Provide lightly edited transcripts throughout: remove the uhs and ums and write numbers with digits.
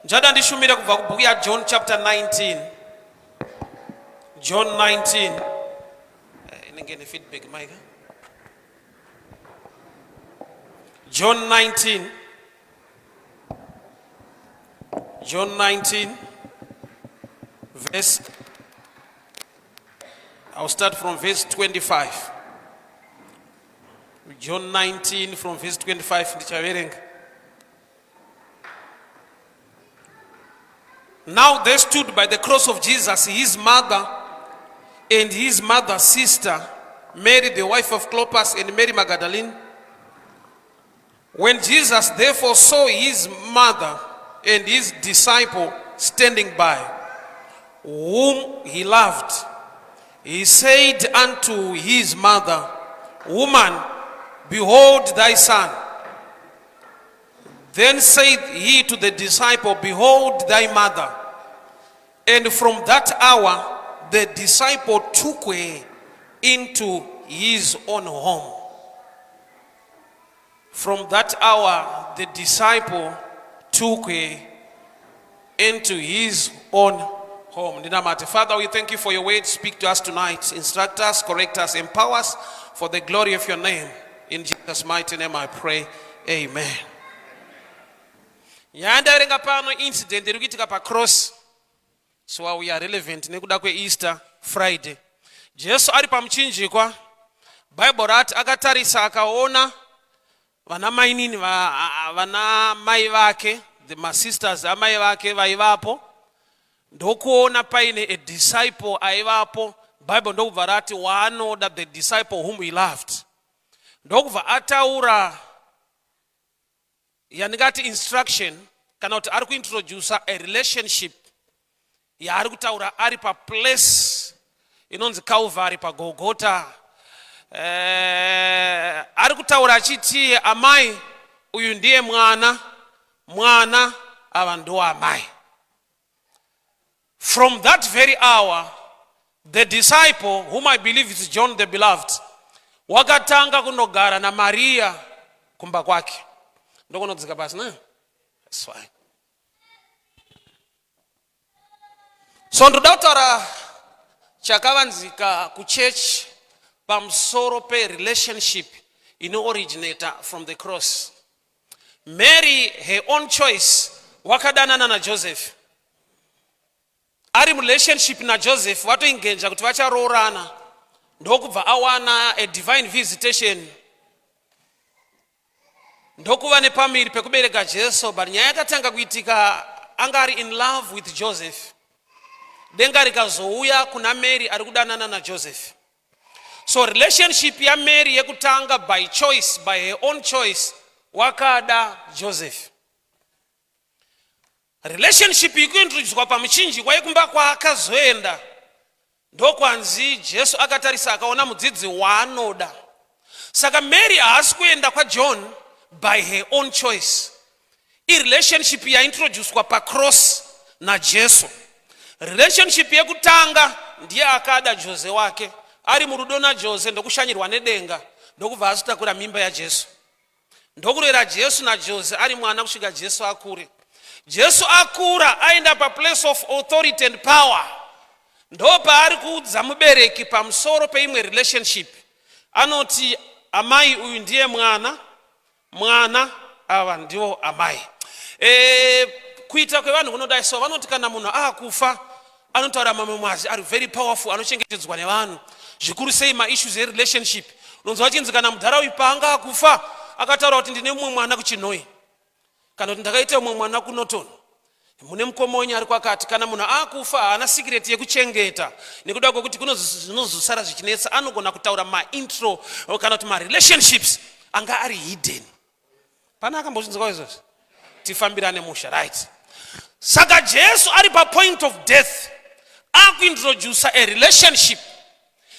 Ndichada ndishumire kubva kubhuku yaJohn chapter 19. John 19. Eh, inenge ine feedback mike. John 19. John 19 verse I'll start from verse 25. John 19 from verse 25 ndichaverenga. Now there stood by the cross of Jesus his mother and his mother's sister, Mary the wife of Clopas and Mary Magdalene. When Jesus therefore saw his mother and his disciple standing by, whom he loved, he said unto his mother, Woman, behold thy son. Then said he to the disciple, Behold thy mother. And from that hour the disciple took her into his own home. From that hour the disciple took her into his own home. Ndinamate. Father, we thank you for your word. Speak to us tonight. Instruct us, correct us, empower us for the glory of your name. In Jesus' mighty name I pray. Amen. Nyaya ndaverenga pano incident iri kuitika pacross. So we are relevant nekuda kweEaster Friday. Jesu ari pamuchinjikwa, Bible rati akatarisa akaona vana mainini vana mai vake, the masisters amai vake vaivapo, ndokuona paine a disciple aivapo. Bible ndokubva rati waanoda, the disciple whom he loved, ndokubva ataura yandingati instruction kana kuti ari kuintroducer a relationship yaari kutaura ari paplace inonzi Calvary paGolgota. Eh, ari kutaura achiti amai uyu ndiye mwana, mwana ava ndo amai. From that very hour the disciple whom I believe is John the beloved wakatanga kunogara naMaria kumba kwake. Ndokunodzika pasi ne? That's fine. So ndoda kutaura chakavanzika kuchurch pamusoro perelationship inooriginator from the cross. Mary, her own choice, wakadanana naJoseph. Ari murelationship naJoseph, vatoengaja kuti vacharoorana, ndokubva awana a divine visitation, ndokuva nepamiri pekubereka Jesu. But nyaya yakatanga kuitika, anga ari in love with Joseph. Denga rikazouya kuna Mary ari kudanana naJoseph. So relationship yaMary yekutanga, by choice, by her own choice, wakada Joseph. Relationship ikuintroducwa pamuchinjikwa yekumba kwaakazoenda, ndokwanzi Jesu akatarisa akaona mudzidzi waanoda. Saka Mary haasi kuenda kwaJohn by her own choice. Irelationship yaintroducwa pacross naJesu. Relationship yekutanga ndiye akada Jose wake, ari murudo naJose, ndokushanyirwa nedenga, ndokubva azotakura mimba yaJesu, ndokurera Jesu naJose ari mwana kusvika Jesu akure. Jesu akura, aenda paplace of authority and power, ndo paari kuudza mubereki pamusoro peimwe relationship. Anoti, amai, uyu ndiye mwana, mwana ava ndivo amai. Kuita kwevanhu kunodai so, vanoti kana munhu aakufa anotaura mamwe mazwi ari very powerful, anochengetedzwa nevanhu zvikuru sei maissues erelationship. Unonzwa achinzi kana mudhara uyu paanga akufa akataura kuti ndine mumwe mwana kuChinhoyi, kana kuti ndakaita mumwe mwana kuNorton, mune mukoma wenyu ari kwakati. Kana munhu akufa haana secret yekuchengeta, nekuda kwekuti zvinozosara zvichinetsa. Anogona kutaura maintro kana kuti marelationships anga ari hidden. Pana akambozvinzwa izvozvo? Tifambirane musha, right? Saka Jesu ari papoint of death akuintroduca a relationship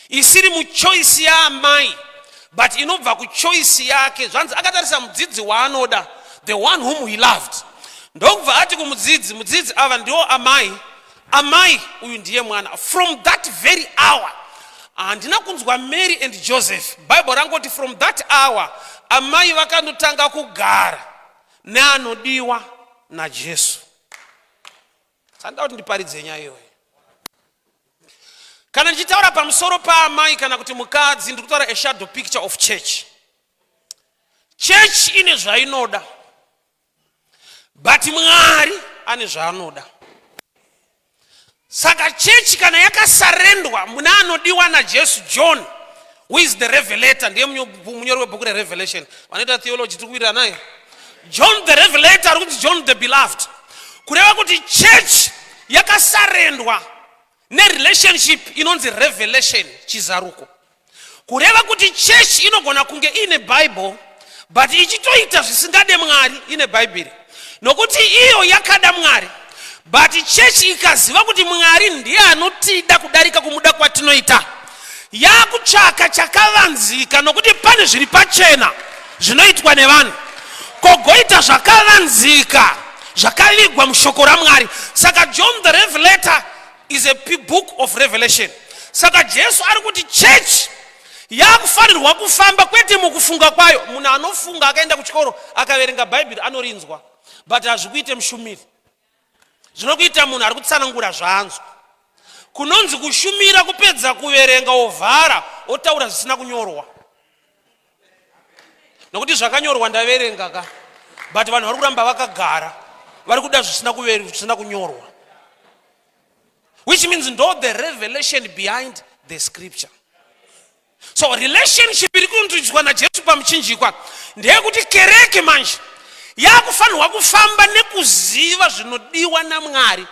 isiri muchoice yaamai, but inobva kuchoice yake. Zvanzi akatarisa mudzidzi waanoda, the one whom he loved, ndokubva ati kumudzidzi, mudzidzi, ava ndiwo amai, amai, uyu ndiye mwana. From that very hour, handina kunzwa Mary and Joseph. Bible rangoti from that hour amai vakandotanga kugara neanodiwa naJesu. Sandida kuti ndiparidze nyaya iyoyo. Kana ndichitaura pamusoro paamai kana kuti mukadzi, ndiri kutaura a shadow picture of church. Church ine zvainoda, but Mwari ane zvaanoda. Saka chechi kana yakasarendwa muna anodiwa naJesu, John, who is the revelator, ndiye munyori webhuku reRevelation. Vanoita theology, tiri kuwirira naye. John the Revelator ari kunzi John the Beloved, kureva kuti chechi yakasarendwa nerelationship inonzi revelation, chizaruko. Kureva kuti chechi inogona kunge iine Bible but ichitoita zvisingade Mwari ine Bhaibheri, nokuti iyo yakada Mwari. But chechi ikaziva kuti Mwari ndiye anotida kudarika kumuda kwatinoita, yakutsvaka chakavanzika, nokuti pane zviri pachena zvinoitwa nevanhu, kogoita zvakavanzika zvakavigwa mushoko raMwari. Saka John the Revelator is a book of revelation. Saka Jesu ari kuti church yakufanirwa kufamba kwete mukufunga kwayo. Munhu anofunga, akaenda kuchikoro, akaverenga Bhaibheri, anorinzwa, but hazvikuite mushumiri. Zvinokuita munhu ari kutsanangura zvaanzwa. Kunonzi kushumira kupedza kuverenga, ovhara, otaura zvisina kunyorwa, nokuti zvakanyorwa ndaverenga ka, but vanhu vari kuramba vakagara, vari kuda zvisina kunyorwa, which means ndo the revelation behind the scripture. So relationship iri kuintroducwa naJesu pamuchinjikwa ndeyekuti kereke manje yakufanirwa kufamba nekuziva zvinodiwa naMwari,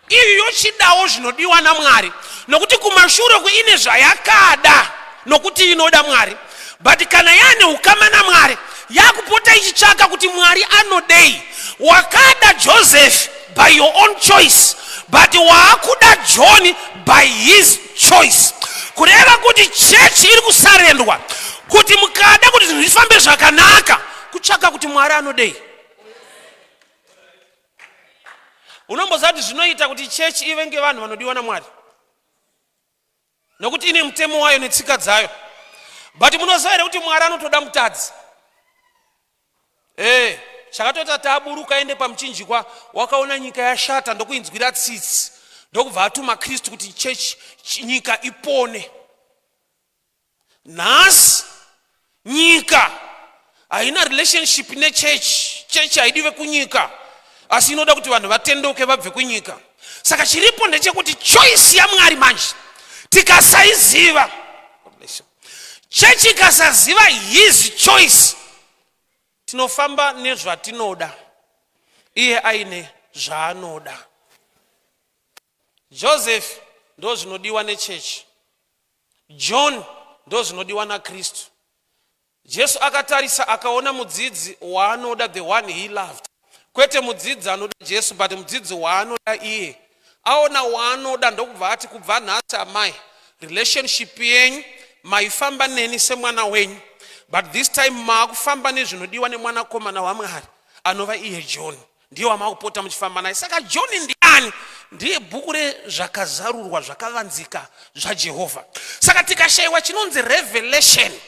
iyo yochidawo zvinodiwa naMwari, nokuti kumashure kuine zvayakada, nokuti inoda Mwari. But kana yaane ukama naMwari, yakupota ichitsvaka kuti Mwari anodei. Wakada Joseph by your own choice, but waakuda John by his choice. Kureva kuti chechi iri kusarendwa kuti mukada kuti zvinhu zvifambe zvakanaka, kutsvaka kuti Mwari anodei. Unomboziva kuti zvinoita kuti chechi ive ngevanhu vanodiwa naMwari, nokuti ine mutemo wayo netsika dzayo. But munoziva here kuti Mwari anotoda mutadzi? E chakatota taaburuka ende pamuchinjikwa, wakaona nyika yashata, ndokuinzwira tsitsi, ndokubva atuma Kristu kuti chechi, nyika ipone. Nhasi nyika haina relationship nechechi. Chechi haidive kunyika, asi inoda kuti vanhu vatendeuke vabve kunyika. Saka chiripo ndechekuti choice yaMwari manje tikasaiziva, chechi ikasaziva his choice, tinofamba nezvatinoda, iye aine zvaanoda. Joseph ndo zvinodiwa nechechi, John ndo zvinodiwa naKristu. Jesu akatarisa, akaona mudzidzi waanoda, the one he loved. Kwete mudzidzi anoda Jesu, but mudzidzi waanoda iye. Aona waanoda, ndokubva ati, "Kubva nhasi, amai, relationship yenyu maifamba neni semwana wenyu, but this time maakufamba nezvinodiwa nemwanakomana waMwari, anova iye John. Ndiye wamakupota muchifamba naye." Saka John ndiani? Ndiye bhuku rezvakazarurwa zvakavanzika zvaJehovha. Saka tikashayiwa chinonzi revelation,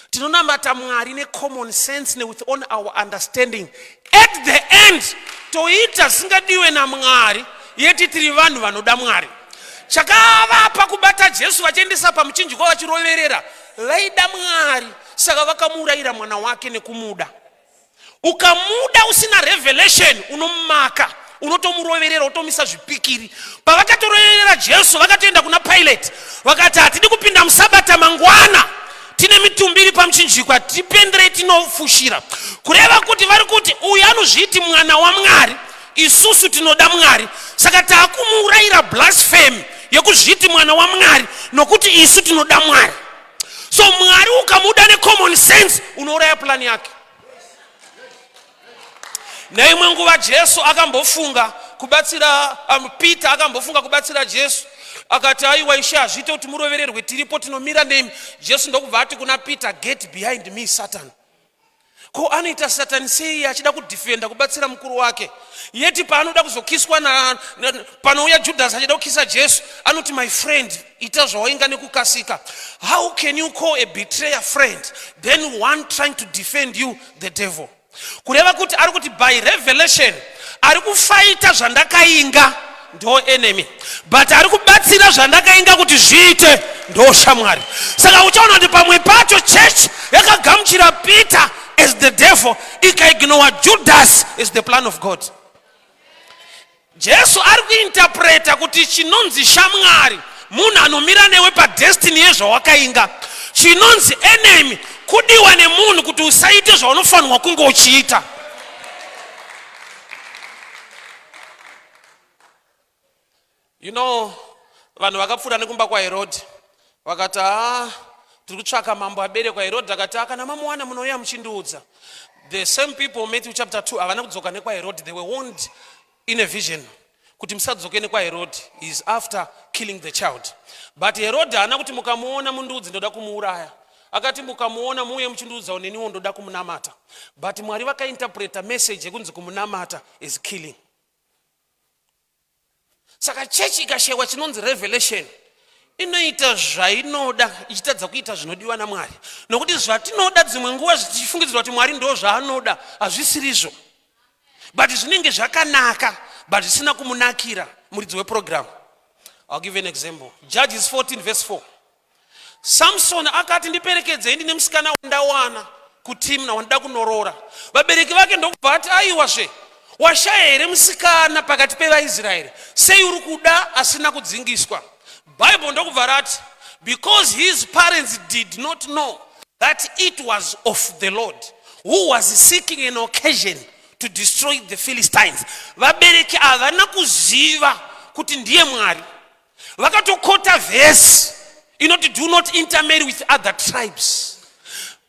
tinonamata Mwari necommon sense, newith on our understanding. At the end toita zvisingadiwe naMwari, yeti tiri vanhu vanoda Mwari. Chakavapa kubata Jesu vachiendesa pamuchinjikwa vachiroverera, vaida Mwari, saka vakamuurayira mwana wake nekumuda. Ukamuda usina revelation, unomumaka, unotomuroverera, utomisa zvipikiri. Pavakatoroverera Jesu, vakatoenda kuna Pilate, vakati, "Hatidi kupinda musabata mangwana tine mitumbi iri pamuchinjikwa, tipenderei tinofushira." Kureva kuti vari kuti uyu anozviiti mwana waMwari, isusu tinoda Mwari, saka taakumuurayira blasphemy yekuzviti mwana waMwari, nokuti isu tinoda Mwari. So Mwari ukamuda necommon sense, unouraya plani yake. Neimwe nguva Jesu akambofunga kubatsira Peter akambofunga kubatsira Jesu, akati, "Aiwa Ishe, hazviite kuti murovererwe tiripo, tinomira nemi." Jesu ndokubva ati kuna Peter, "Get behind me, Satan." Ko anoita Satani sei achida kudhifenda kubatsira mukuru wake? Yeti paanoda kuzokiswa, panouya Judas achida kukisa Jesu, anoti, "My friend, ita zvawainga nekukasika." How can you call a betrayer friend, then one trying to defend you the devil? Kureva kuti ari kuti by revelation ari kufaita zvandakainga. Ndo enemy, but ari kubatsira zvandakainga kuti zviite ndo shamwari. Saka uchaona kuti pamwe pacho church yakagamuchira Peter as the devil, ikaignore Judas as the plan of God. Jesu ari kuinterpreta kuti chinonzi shamwari munhu anomira newe padestiny yezvawakainga. Chinonzi enemy kudiwa nemunhu kuti usaite zvaunofanirwa kunge uchiita. You know, vanhu vakapfuura nekumba kwaHerodhi vakati, haa, tiri kutsvaka mambo aberekwa. Herodhi akati, "Ah, kana mamuwana munouya muchindiudza." The same people, Matthew chapter 2, havana kudzoka nekwaHerodhi. They were warned in a vision kuti musadzoke nekwaHerodhi, he is after killing the child. But Herodhi haana kuti mukamuona mundiudze, ndoda kumuuraya. Akati mukamuona muuye muchindiudzawo, neniwo ndoda kumunamata. But Mwari vakainterpreta message yekunzi kumunamata is killing. Saka chechi ikashayiwa chinonzi revelation, inoita zvainoda ichitadza kuita zvinodiwa naMwari, nokuti zvatinoda dzimwe nguva tichifungidzirwa kuti Mwari ndo zvaanoda hazvisirizvo, but zvinenge zvakanaka but zvisina kumunakira muridzi weprogram. I'll give you an example. Judges 14 verse 4. Samson akati, "Ndiperekedzei, ndine musikana wandawana kuTimna wandida kunoroora." Vabereki vake ndokubva ati, "Aiwazve, washaya here musikana pakati pevaIsraeri? Sei uri kuda asina kudzingiswa?" Bible ndokubva rati, "Because his parents did not know that it was of the Lord, who was seeking an occasion to destroy the Philistines." Vabereki havana kuziva kuti ndiye Mwari. Vakatokota vhesi inoti, "Do not intermarry with other tribes,"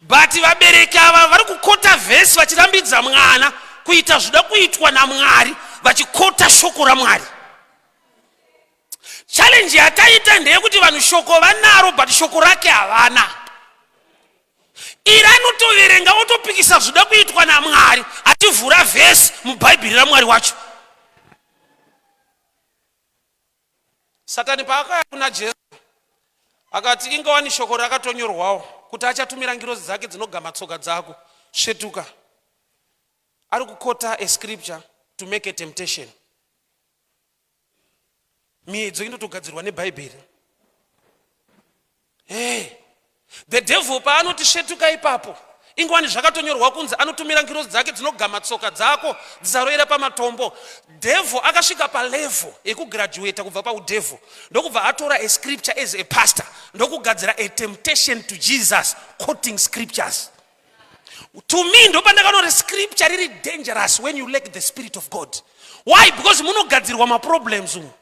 but vabereki ava vari kukota vhesi vachirambidza mwana kuita zvida kuitwa naMwari, vachikota shoko raMwari. Challenge yataita ndeyekuti vanhu shoko vanaro, but shoko rake havana. Iri anotoverenga otopikisa zvida kuitwa naMwari, achivhura vhesi mubhaibheri raMwari wacho. Satani paakauya kuna Jesu akati, "Ingawani shoko rakatonyorwawo kuti achatumira ngirozi dzake dzinogama tsoka dzako, svetuka." Ari kukota a scripture to make a temptation. Miedzo inotogadzirwa nebhaibheri. Hey, the devil paanoti svetuka ipapo, ingwani zvakatonyorwa kunzi anotumira ngirozi dzake dzinogama tsoka dzako dzisaroera pamatombo. Devil akasvika palevel yekugraduata kubva paudevil, ndokubva atora a scripture as a pastor, ndokugadzira a temptation to Jesus quoting scriptures. To me, ndopandakaona scripture riri dangerous when you lack the spirit of God. Why? Because munogadzirwa maproblems umu.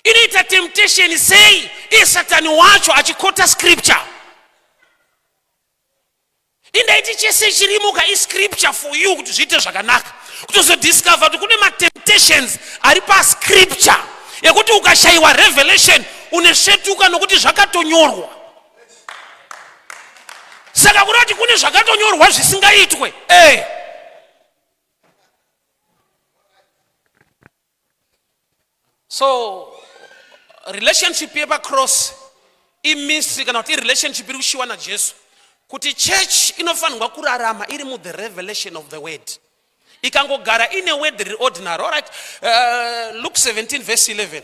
Inoita temptation sei iye Satani wacho achikota scripture? Indaiti chese chirimuka iscripture for you kuti zviite zvakanaka, kutozodiscover kuti kune matemptations ari pascripture ekuti ukashayiwa revelation unesvetuka, nokuti zvakatonyorwa. Saka kuda kuti kune zvakatonyorwa zvisingaitwe e. So relationship yepacross imystery, kana kuti irelationship iri kushiwa naJesu, kuti church inofanirwa kurarama iri muthe revelation of the word. Ikangogara ine word riri ordinary, alright. Luke 17 verse 11,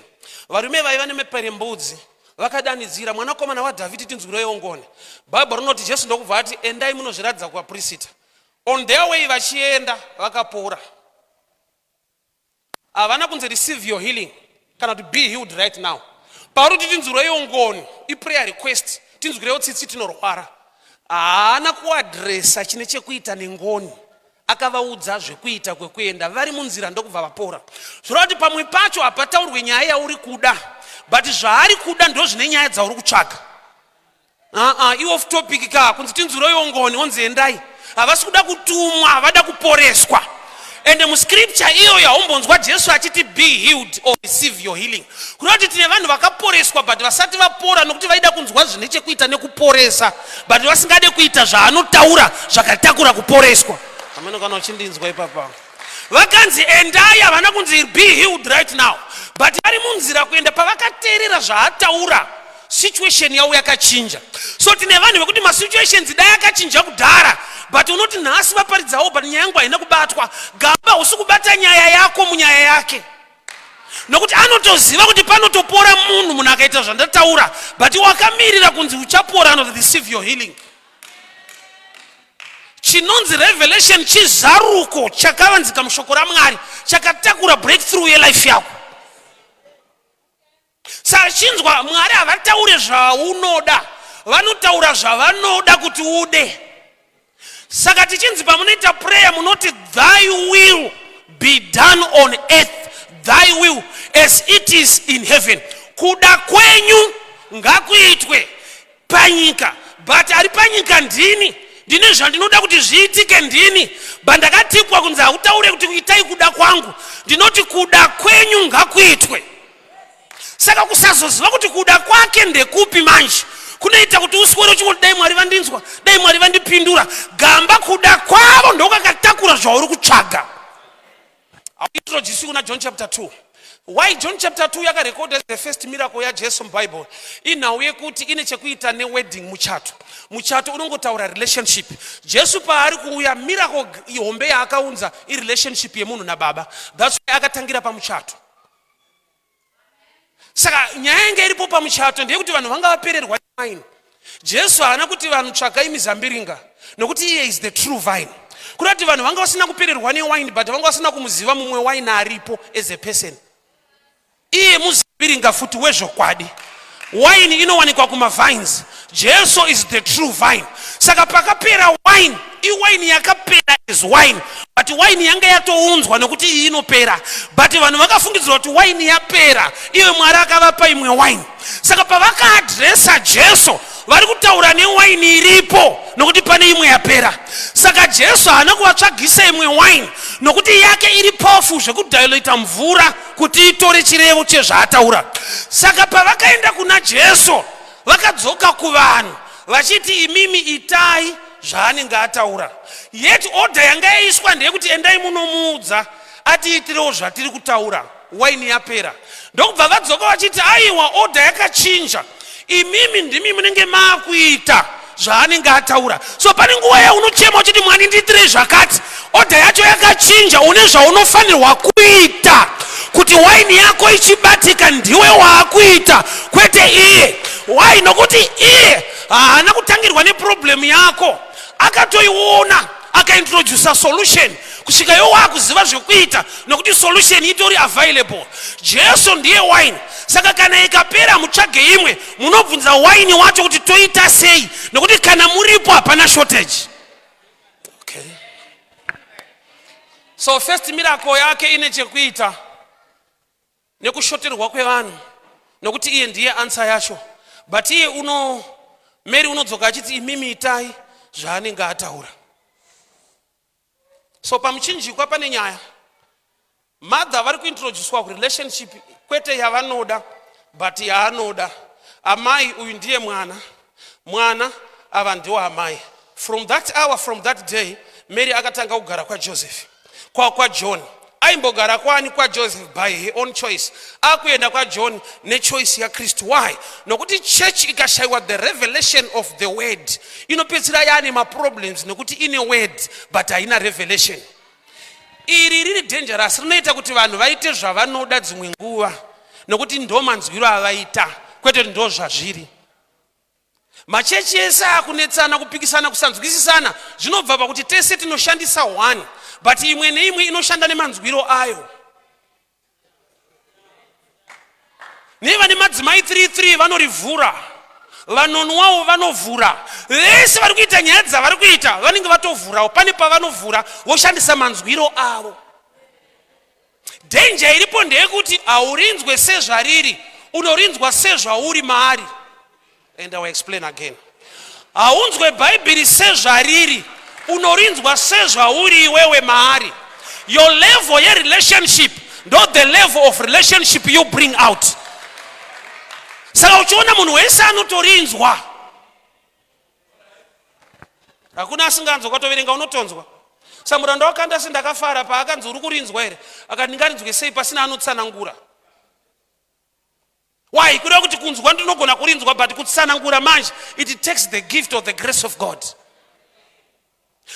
varume vaiva nemaperembudzi vakadanidzira, "Mwanakomana waDhavhidi, tinzwireiwo ngoni." Bhaibheri rinoti Jesu ndokubva ati, "Endai munozviratidza kuvaprista." On their way vachienda, vakapora. Havana kunzi, "Receive your healing," kana kuti, "Be healed right now." Pauri kuti tinzwireiwo ngoni iprayer request, tinzwireiwo tsitsi, tinorwara. Haana kuadresa chine chekuita nengoni, akavaudza zvekuita kwekuenda. Vari munzira ndokubva vapora. Zvoreva kuti pamwe pacho hapataurwe nyaya yauri kuda, but zvaari kuda ndo zvine nyaya dzauri kutsvaga. Aa, ioff topic ka. Kunzi tinzwireiwo ngoni, onzi endai. Havasi kuda kutumwa, havada kuporeswa. Ende muscripture iyoyo haumbonzwa Jesu achiti, "Be healed" or "Receive your healing." Kureva kuti tine vanhu vakaporeswa but vasati vapora, nokuti vaida kunzwa zvine chekuita nekuporesa, but vasingade kuita zvaanotaura zvakatakura kuporeswa. Amene kana uchindinzwa ipapa. Vakanzi endai, havana kunzi, "Be healed right now," but vari munzira kuenda, pavakateerera zvaataura, situation yavo yakachinja. So tine vanhu vekuti masituations dai akachinja kudhara, but unoti nhasi vaparidzawo, but nyaya yangu haina kubatwa. Gamba, usi kubata nyaya yako munyaya yake. Nokuti anotoziva kuti panotopora munhu, munhu akaita zvandataura, but wakamirira kunzi uchapora, anoti receive your healing. Chinonzi revelation chizaruko chakavanzika mushoko raMwari, chakatakura breakthrough yelife yako. Saka chinzwa, Mwari havataure zvaunoda, vanotaura zvavanoda kuti ude. Saka tichinzi pamunoita prayer munoti, "Thy will be done on earth, thy will as it is in heaven." Kuda kwenyu ngakuitwe panyika, but ari panyika ndini, ndine zvandinoda kuti zviitike ndini, but ndakatipwa kunzi hautaure kuti itai kuda kwangu, ndinoti kuda kwenyu ngakuitwe. Saka kusazoziva kuti kuda kwake ndekupi manje kunoita kuti uswere uchingoti, "Dai Mwari vandinzwa, dai Mwari vandipindura." Gamba kuda kwavo ndokakatakura zvauri kutsvaga. Introduce kuna John chapter 2. Why John chapter 2 yakarekodha the first miracle yaJesu muBible? Inhau yekuti ine chekuita newedding, muchato. Muchato unongotaura relationship. Jesu paari kuuya, miracle hombe yaakaunza irelationship yemunhu nababa. That's why akatangira pamuchato. Saka nyaya yange iripo pamuchato ndeyekuti vanhu vanga vapererwa wine. Jesu haana kuti vanhu tsvagai mizambiringa, nokuti iye is the true vine. Kuda kuti vanhu vanga vasina kupererwa newine, but vanga vasina kumuziva mumwe wine aripo as a person. Iye muzambiringa futi wezvokwadi. Wine inowanikwa kumavines. Jesu is the true vine. Saka pakapera wine, iwine yakapera is wine, but wine yanga yatounzwa nokuti iyi inopera, but vanhu vakafungidzira kuti wine yapera. Iwe Mwari akavapa imwe wine. Saka pavakaadresa Jesu, vari kutaura newaini iripo, nokuti pane imwe yapera. Saka Jesu haana kuvatsvagisa imwe waini, nokuti yake iri powerful zvekudilute mvura kuti itore chirevo chezvaataura. Saka pavakaenda kuna Jesu, vakadzoka kuvanhu vachiti, "Imimi itai zvaanenge ataura." Yet order yanga yaiswa ndeyekuti endai munomuudza atiitirewo zvatiri kutaura, waini yapera. Ndokubva vadzoka vachiti, "Aiwa, order yakachinja, imimi ndimi munenge maakuita zvaanenge ataura." So pane nguva yaunochema uchiti, "Mwani, ndiitirei zvakati." Order yacho yakachinja. Une zvaunofanirwa kuita kuti waini yako ichibatika. Ndiwe waakuita, kwete iye. Why? Nokuti iye haana kutangirwa neproblem yako, akatoiona, akaintrodusa solution kusvika iwe waakuziva zvekuita, nokuti solution itori available. Jesu ndiye wine. Saka kana ikapera, mutsvage imwe, munobvunza waini wacho kuti toita sei, nokuti kana muripo hapana shortage. Okay, so first miracle yake ine chekuita nekushoterwa kwevanhu, nokuti iye ndiye answer yacho. But iye uno Mary unodzoka achiti, "Imimi itai zvaanenge ataura." So pamuchinjikwa pane nyaya. Mother vari kuintroducwa kurelationship, kwete yavanoda, but yaanoda. Amai, uyu ndiye mwana, mwana ava ndiwo amai. From that hour, from that day, Mary akatanga kugara kwaJoseph, kwaJohn. Aimbogara kwani? KwaJoseph, by her own choice. Akuenda kwaJohn nechoice yaKristu. Why? Nokuti church ikashayiwa the revelation of the word, inopedzisira yaane maproblems, nekuti ine word but haina revelation. Iri riri dangerous, rinoita kuti vanhu vaite zvavanoda dzimwe nguva, nokuti ndo manzwiro avaita, kwete kuti ndo zvazviri. Machechi ese akunetsana, kupikisana, kusanzwisisana, zvinobva pakuti tese tinoshandisa one, but imwe neimwe inoshanda nemanzwiro ayo. Nevane madzimai 33 vanorivhura, vanonwawo vanovhura, vese vari kuita nyaya dzavari kuita vanenge vatovhurawo. Pane pavanovhura voshandisa manzwiro avo. Danger iripo ndeyekuti haurinzwe sezvariri, unorinzwa sezvauri maari. And I will explain again. Haunzwe Bhaibheri sezvariri, unorinzwa sezvauri iwewe maari. Your level yerelationship ndo the level of relationship you bring out. Saka uchiona munhu wese anotorinzwa, hakuna asinganzwa. Kwatoverenga unotonzwa. Samuranda wakanda sendakafara paakanzi, "Uri kurinzwa here?" Akati, "Ndingarinzwe sei pasina anotsanangura?" Why? Kureva kuti kunzwa ndinogona kurinzwa, but kutsanangura manje, it takes the gift of the grace of God.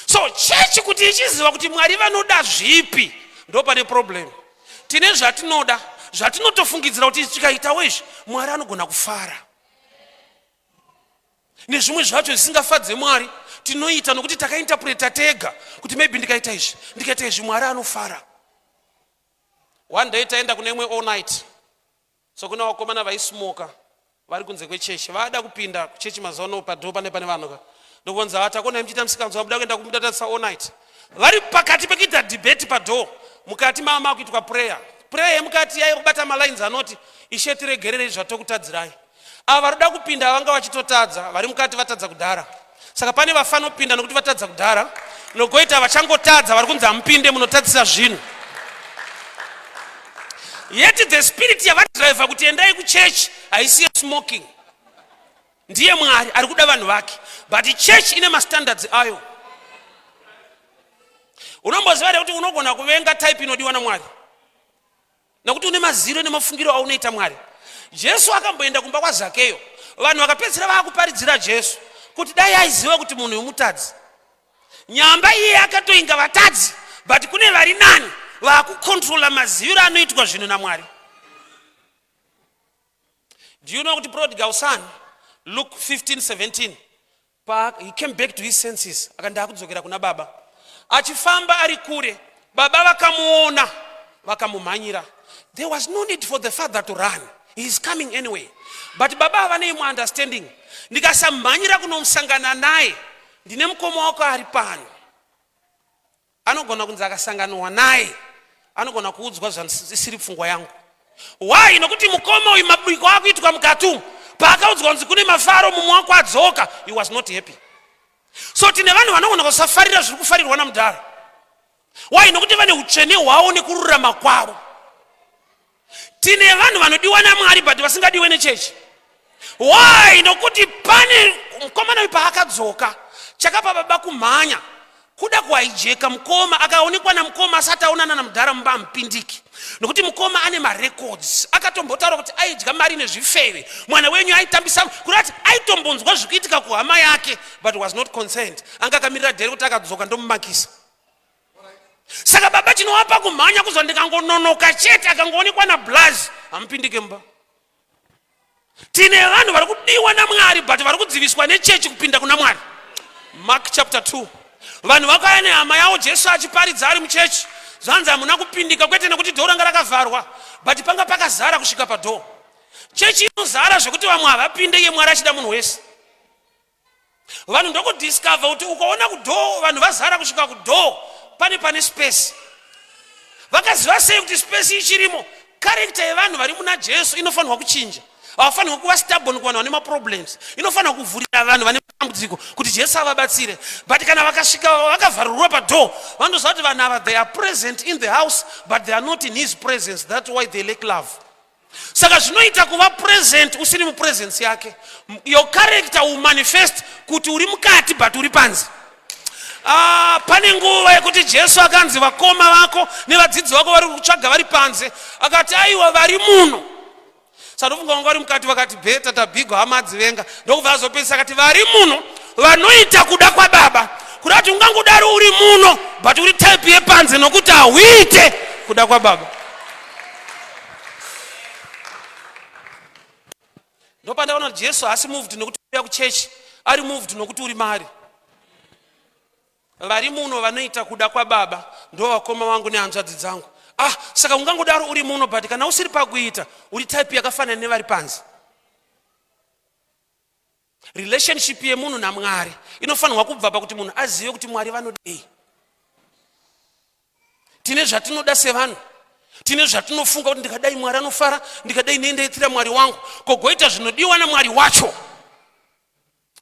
So chechi kuti ichiziva kuti Mwari vanoda zvipi, ndo pane problem. Tine zvatinoda. Zvatinotofungidzira kuti tikaitawo izvi, Mwari anogona kufara. Nezvimwe zvacho zvisingafadze Mwari tinoita nokuti takainterpreta tega kuti maybe ndikaita izvi, ndikaita izvi, Mwari anofara. One day taenda kune imwe all night. So kune vakomana vaismoka vari kunze kwechechi, vada kupinda kuchechi mazuva ano, padhoo pane pane vanhu ka, ndokubvunza vati, "Akona muchiita musikanzwa, muda kuenda kumudatarisa all night?" Vari pakati pekuita debate padhoo, mukati mava makuitwa prayer. Prayer yemukati yaibata malines anoti, "Ishe, tiregererei zvatokutadzirai." Ava vari kuda kupinda vanga vachitotadza, vari mukati vatadza kudhara. Saka pane vafanopinda nokuti vatadza kudhara, nogoita vachangotadza vari kunzi, "Hamupinde, munotadzisa zvinhu." Yet the spirit yavadhiraivha kuti endai kuchechi haisi yesmoking. Ndiye Mwari ari kuda vanhu vake, but church ine mastandards ayo. Unomboziva here kuti unogona kuvenga type inodiwa naMwari nekuti une maziro nemafungiro aunoita Mwari? Jesu akamboenda kumba kwaZakeyo. Vanhu vakapedzisira vaakuparidzira Jesu kuti dai aiziva kuti munhu wemutadzi. Nyamba iye akatoinga vatadzi, but kune vari nani vaakukontrola maziviro anoitwa zvinhu naMwari. Do you know kuti prodigal son, Luke 15 17, pa he came back to his senses, akanda akudzokera kuna baba, achifamba ari kure, baba vakamuona, vakamumhanyira. There was no need for the father to run, he is coming anyway, but baba havane imwe understanding: ndikasamhanyira kunomusangana naye, ndine mukoma wako ari pano, anogona kunzi akasanganwa naye anogona kuudzwa zvisiri pfungwa yangu. Why? Nokuti mukoma uyu mabiko akuitwa mukati umu. Paakaudzwa kunzi kune mafaro, mumwe wako adzoka, he was not happy. So tine vanhu vanogona kusafarira zviri kufarirwa namudhara. Why? Nokuti vane utsvene hwavo nekururama kwavo. Tine vanhu vanodiwa naMwari but vasingadiwe nechechi. Why? Nokuti pane mukomana uyu paakadzoka, chakapa baba kumhanya kuda kuhaijeka mukoma. Akaonekwa namukoma asati aonana namudhara mumba, amupindiki, nokuti mukoma ane marecords. Akatombotaura kuti aidya mari nezvifeve, mwana wenyu aitambisa, kuda kuti aitombonzwa zvikuitika kuhama yake, but was not concerned. Anga akamirira dhere kuti akadzoka ndomumakisa. Saka baba chinovapa kumhanya kuzwa, ndikangononoka chete, akangoonekwa nablaz, hamupindike mumba. Tine vanhu vari kudiwa naMwari but vari kudziviswa nechechi kupinda kuna Mwari. Mark chapter 2, vanhu vakauya nehama yavo, Jesu achiparidza ari muchechi. Zvanzi hamuna kupindika, kwete nekuti dhoo ranga rakavharwa, but panga pakazara kusvika padhoo. Chechi inozara zvekuti vamwe havapinde, iye Mwari achida munhu wese. Vanhu ndokudiscover kuti ukaona kudhoo vanhu vazara kusvika kudhoo, pane space. Vakaziva sei kuti space ichirimo? Character yevanhu vari muna Jesu inofanirwa kuchinja. Havafanirwa kuva stubborn kuvanhu vane maproblems. Inofanira kuvhurira vanhu vane matambudziko kuti Jesu avabatsire. But kana vakasvika vakavharirwa padhoo, vanoziva kuti vanhu ava, they are present in the house but they are not in his presence. That's why they lack love. Saka zvinoita kuva present usiri mupresence yake. Your character will manifest kuti uri mukati but uri panze. Ah, pane nguva yekuti Jesu akanzi, "Vakoma vako nevadzidzi vako vari kutsvaga vari panze." Akati, "Aiwa, vari muno." Saka ndofunga vanga vari mukati vakati, "Better tabhigwa, hama adzivenga." Ndokubva azopedzisa akati, "Vari muno vanoita kuda kwababa." Kuda kuti ungangodaro uri muno but uri type yepanze nokuti hauite kuda kwababa. Ndopandaona kuti Jesu haasi moved nokuti uya kuchechi, ari moved nokuti uri mari. Vari muno vanoita kuda kwababa ndo vakoma vangu nehanzvadzi dzangu. Ah, saka ungangodaro uri muno, but kana usiri pakuita, uri type yakafanana nevari panze. Relationship yemunhu naMwari inofanirwa kubva pakuti munhu azive kuti Mwari vanodei. Tine zvatinoda sevanhu, tine zvatinofunga kuti ndikadai Mwari anofara, ndikadai neendaitira Mwari wangu, kogoita zvinodiwa naMwari wacho.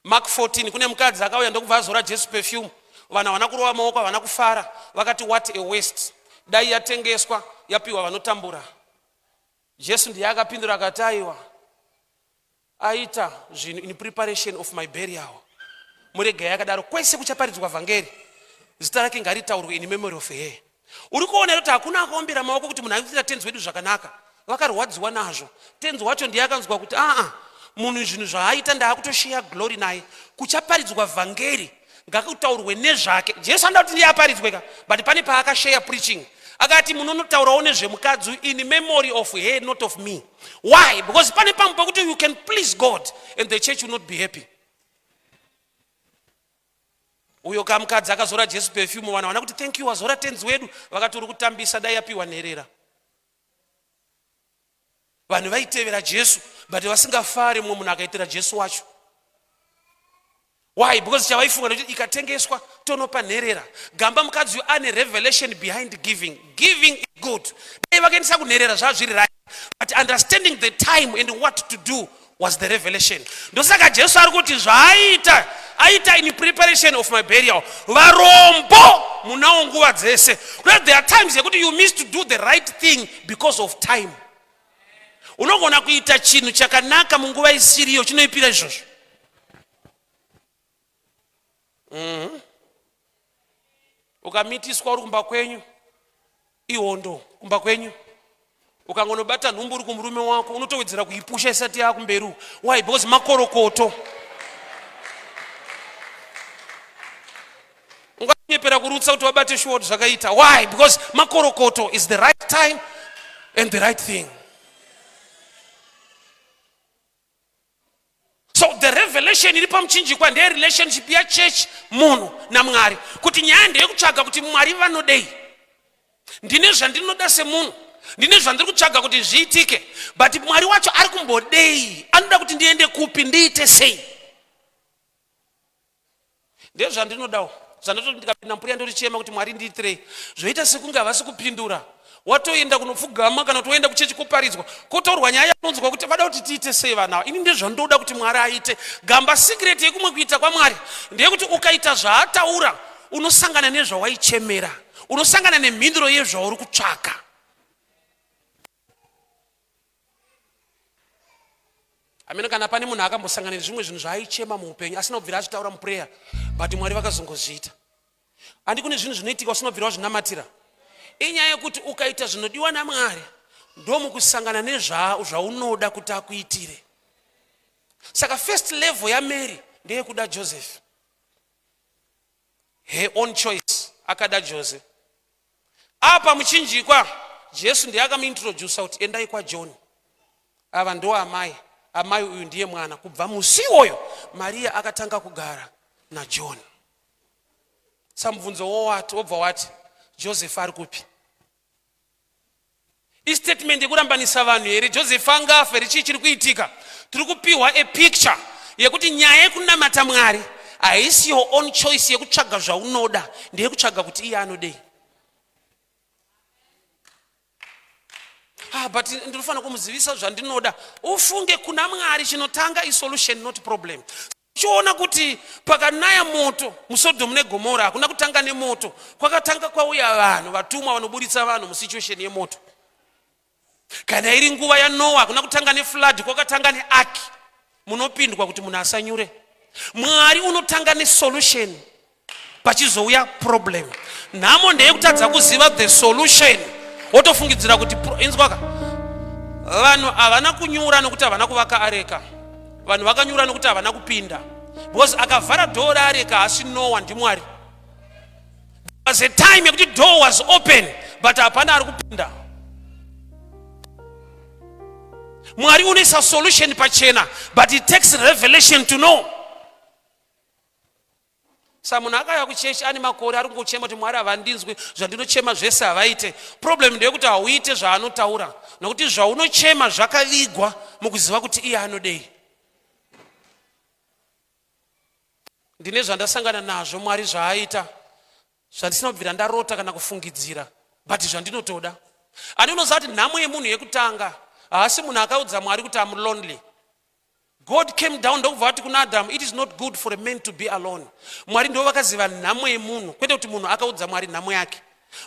Mark 14, kune mukadzi akauya ndokubva azora Jesu perfume. Vanhu havana kurova maoko, havana kufara. Vakati, "What a waste! Dai yatengeswa yapiwa vanotambura." Jesu ndiye akapindura akati, "Aiwa, aita zvinhu in preparation of my burial. Muregai yakadaro. Kwese kuchaparidzwa vhangeri, zita rake ngaritaurwe in memory of her." Uri kuona kuti hakuna akaombera maoko kuti munhu aitira tenzi wedu zvakanaka. Vakarwadziwa nazvo. Tenzi wacho ndiye akanzwa kuti, aa, munhu zvinhu zvaaita ndaakutosheya glory naye. Kuchaparidzwa vhangeri ngakutaurwe nezvake. Jesu anoda kuti ndiye aparidzwe ka, but pane paakasheya preaching. Akati munonotaurawo nezvemukadzi in memory of her, not of me. Why? Because pane pamwe pekuti you can please God and the church will not be happy. Uyo kamukadzi akazora Jesu perfume, vanhu havana kuti thank you wazora tenzi wedu, vakati uri kutambisa, dai yapiwa nherera. Vanhu vaitevera Jesu but vasingafari mumwe munhu akaitira Jesu wacho. Why? Because chavaifunga ndekuti ikatengeswa tonopa nherera. Gamba mukadzi uyu ane revelation behind giving. Giving is good. Dai vakaendesa kunherera zvava zviri right. But understanding the time and what to do was the revelation. Ndosaka Jesu ari kuti zvaaita aita in preparation of my burial. Varombo munawo nguva dzese. Kuda there are times yekuti you miss to do the right thing because of time. Unogona kuita chinhu chakanaka munguva isiriyo, chinoipira izvozvo. Ukamitiswa uri kumba kwenyu ihondo kumba kwenyu. Ukangonobata nhumbu uri kumurume wako unotowedzera kuipusha isati yakumberi. Why? Because makorokoto. Unganyepera kurutsa kuti wabate shuwa kuti zvakaita. Why? Because makorokoto is the right time and the right thing. So the revelation iri pamuchinjikwa ndeye relationship yachurch munhu naMwari, kuti nyaya ndeyekutsvaga kuti Mwari vanodei. Ndine zvandinoda semunhu, ndine zvandiri kutsvaga kuti zviitike, but Mwari wacho ari kumbodei? Anoda kuti ndiende kupi, ndiite sei? Ndezvandinodawo zvandototi ndikapinda mupuri yandorichema kuti Mwari ndiitirei, zvoita sekunge havasi kupindura. Watoenda kunopfugama kana kuti waenda kuchechi koparidzwa, kotaurwa nyaya yaunonzwa kuti vada kuti tiite sei vana ava. Ini ndezvandoda kuti Mwari aite. Gamba secret yekumwe kuita kwaMwari ndeyekuti ukaita zvaataura unosangana nezvawaichemera, unosangana nemhinduro yezvauri kutsvaka. Amene kana pane munhu akambosangana nezvimwe zvinhu zvaaichema muupenyu asina kubvira azvitaura muprayer, but Mwari vakazongozviita. Handi kune zvinhu zvinoitika usina kubvira wazvinamatira. Inyaya yekuti ukaita zvinodiwa naMwari ndomukusangana nezvaunoda kuti akuitire. Saka first level yaMary ndeyekuda Joseph. Her own choice, akada Jose. Apa muchinjikwa Jesu ndiye akamuintrodusa kuti endai kwaJohn. Ava ndo amai, amai uyu ndiye mwana. Kubva musi iwoyo Maria akatanga kugara naJohn. Samubvunzo wowati wobva wati Joseph ari kupi? Istatement yekurambanisa vanhu here? Joseph angafa here? Chii chiri kuitika? Tiri kupiwa a picture yekuti nyaya yekunamata Mwari haisi your own choice yekutsvaga zvaunoda, ndeyekutsvaga kuti iye anodei. But ndinofanira kumuzivisa zvandinoda. Ufunge kuna Mwari chinotanga isolution not problem. Uchiona kuti pakanaya moto muSodhomu neGomora hakuna kutanga nemoto, kwakatanga kwauya vanhu vatumwa vanoburitsa vanhu musituation yemoto. Kana iri nguva yaNoa hakuna kutanga neflood, kwakatanga neark munopindwa kuti munhu asanyure. Mwari unotanga nesolution pachizouya problem. Nhamo ndeyekutadza kuziva the solution, wotofungidzira kuti inzwaka. Vanhu havana kunyura nokuti havana kuvaka areka. Vanhu vakanyura nokuti havana kupinda, because akavhara door raareka haasi Noah, ndiMwari. There was a time yekuti door was open but hapana ari kupinda. Mwari unoisa solution pachena, but it takes revelation to know. Sa munhu akauya kuchechi ane makore ari kungochema kuti Mwari havandinzwi, zvandinochema zvese havaite. Problem ndeyekuti hauite zvaanotaura, nokuti zvaunochema zvakavigwa mukuziva kuti iye anodei. Ndine zvandasangana nazvo Mwari zvaaita zvandisina kubvira ndarota kana kufungidzira, but zvandinotoda. Ani unoziva kuti nhamo yemunhu yekutanga haasi munhu akaudza Mwari kuti I'm lonely. God came down ndokubva vati kuna Adam, it is not good for a man to be alone. Mwari ndivo vakaziva nhamo yemunhu, kwete kuti munhu akaudza Mwari nhamo yake.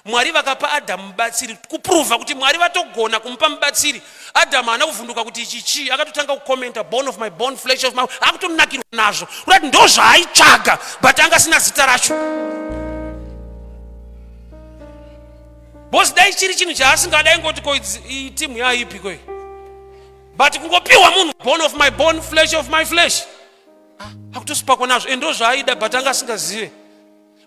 Mwari vakapa Adam mubatsiri kuprova kuti Mwari vatogona kumupa mubatsiri. Adam haana kuvhunduka kuti ichi chii, akatotanga kukomenta bone of my bone, flesh of my, akutonakirwa nazvo kurati ndo zvaaitsvaga, but anga asina zita racho. Boss dai chiri chinhu chaasingadai ngoti ko iyi timu yaipi ko iyi, but kungopiwa munhu bone of my bone, flesh of my flesh, akutosipakwa nazvo, endo zvaaida, but anga asingazive.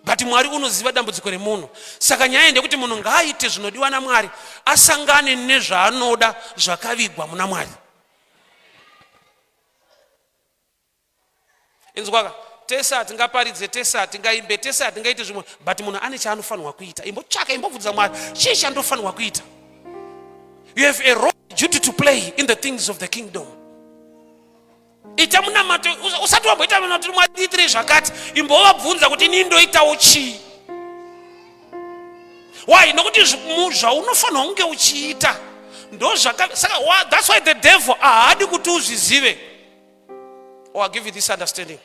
But Mwari unoziva dambudziko remunhu. Saka nyaya ndeyekuti munhu ngaaite zvinodiwa naMwari, asangane nezvaanoda zvakavigwa muna Mwari. Inzwaka, tese hatingaparidze, tese hatingaimbe, tese hatingaite zvimwe, but munhu ane chaanofanirwa kuita. Imbotsvaka, imbobvunza Mwari, chii chandofanirwa kuita? You have a role, duty to play in the things of the kingdom. Ita munamato, usati wamboita munamato, Mwari ndiitire zvakati, imbovabvunza kuti ini ndoitawo chii? Why? Nokuti zvaunofanirwa kunge uchiita ndozvaka. Saka that's why the devil haadi kuti uzvizive. Oh, I'll give you this understanding.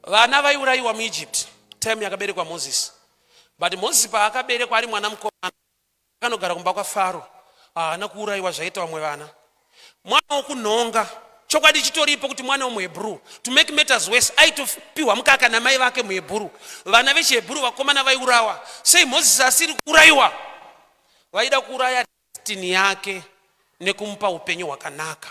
Vana vaiurayiwa muEgypt time yakaberekwa Moses, but Moses paakaberekwa ari mwana mukomana akanogara kumba kwaFaro, haana kuurayiwa zvaita vamwe vana. Mwana wokunhonga, chokwadi chitoripo kuti mwana wemuHebrew, to make matters worse, aitopiwa mukaka namai vake muHebrew. Vana vechiHebrew vakomana vaiurawa. Sei Moses asiri kuurayiwa? Vaida kuuraya destiny yake nekumupa upenyu hwakanaka.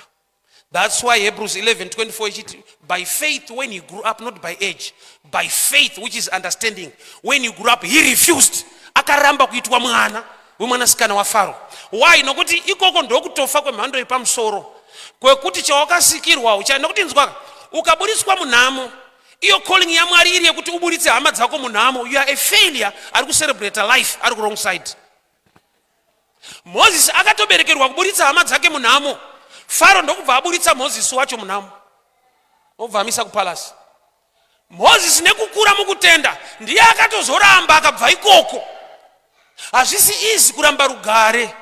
That's why Hebrews 11:24 ichiti, by faith when he grew up, not by age, by faith, which is understanding, when he grew up he refused, akaramba kuitwa mwana wemwanasikana waFaro. Why? Nokuti ikoko ndokutofa kwemhando yepamusoro, kwekuti chawakasikirwa ucha. Nokuti nzwaka, ukaburitswa munhamo, iyo calling yaMwari iri yekuti uburitse hama dzako munhamo, you are a failure ari kucelebrate life ari kuwrong side. Mozisi akatoberekerwa kuburitsa hama dzake munhamo. Faro ndokubva aburitsa Mozisi wacho munhamo, obva amisa kupalasi. Mozisi nekukura mukutenda ndiye akatozoramba akabva ikoko. Hazvisi easy kuramba rugare,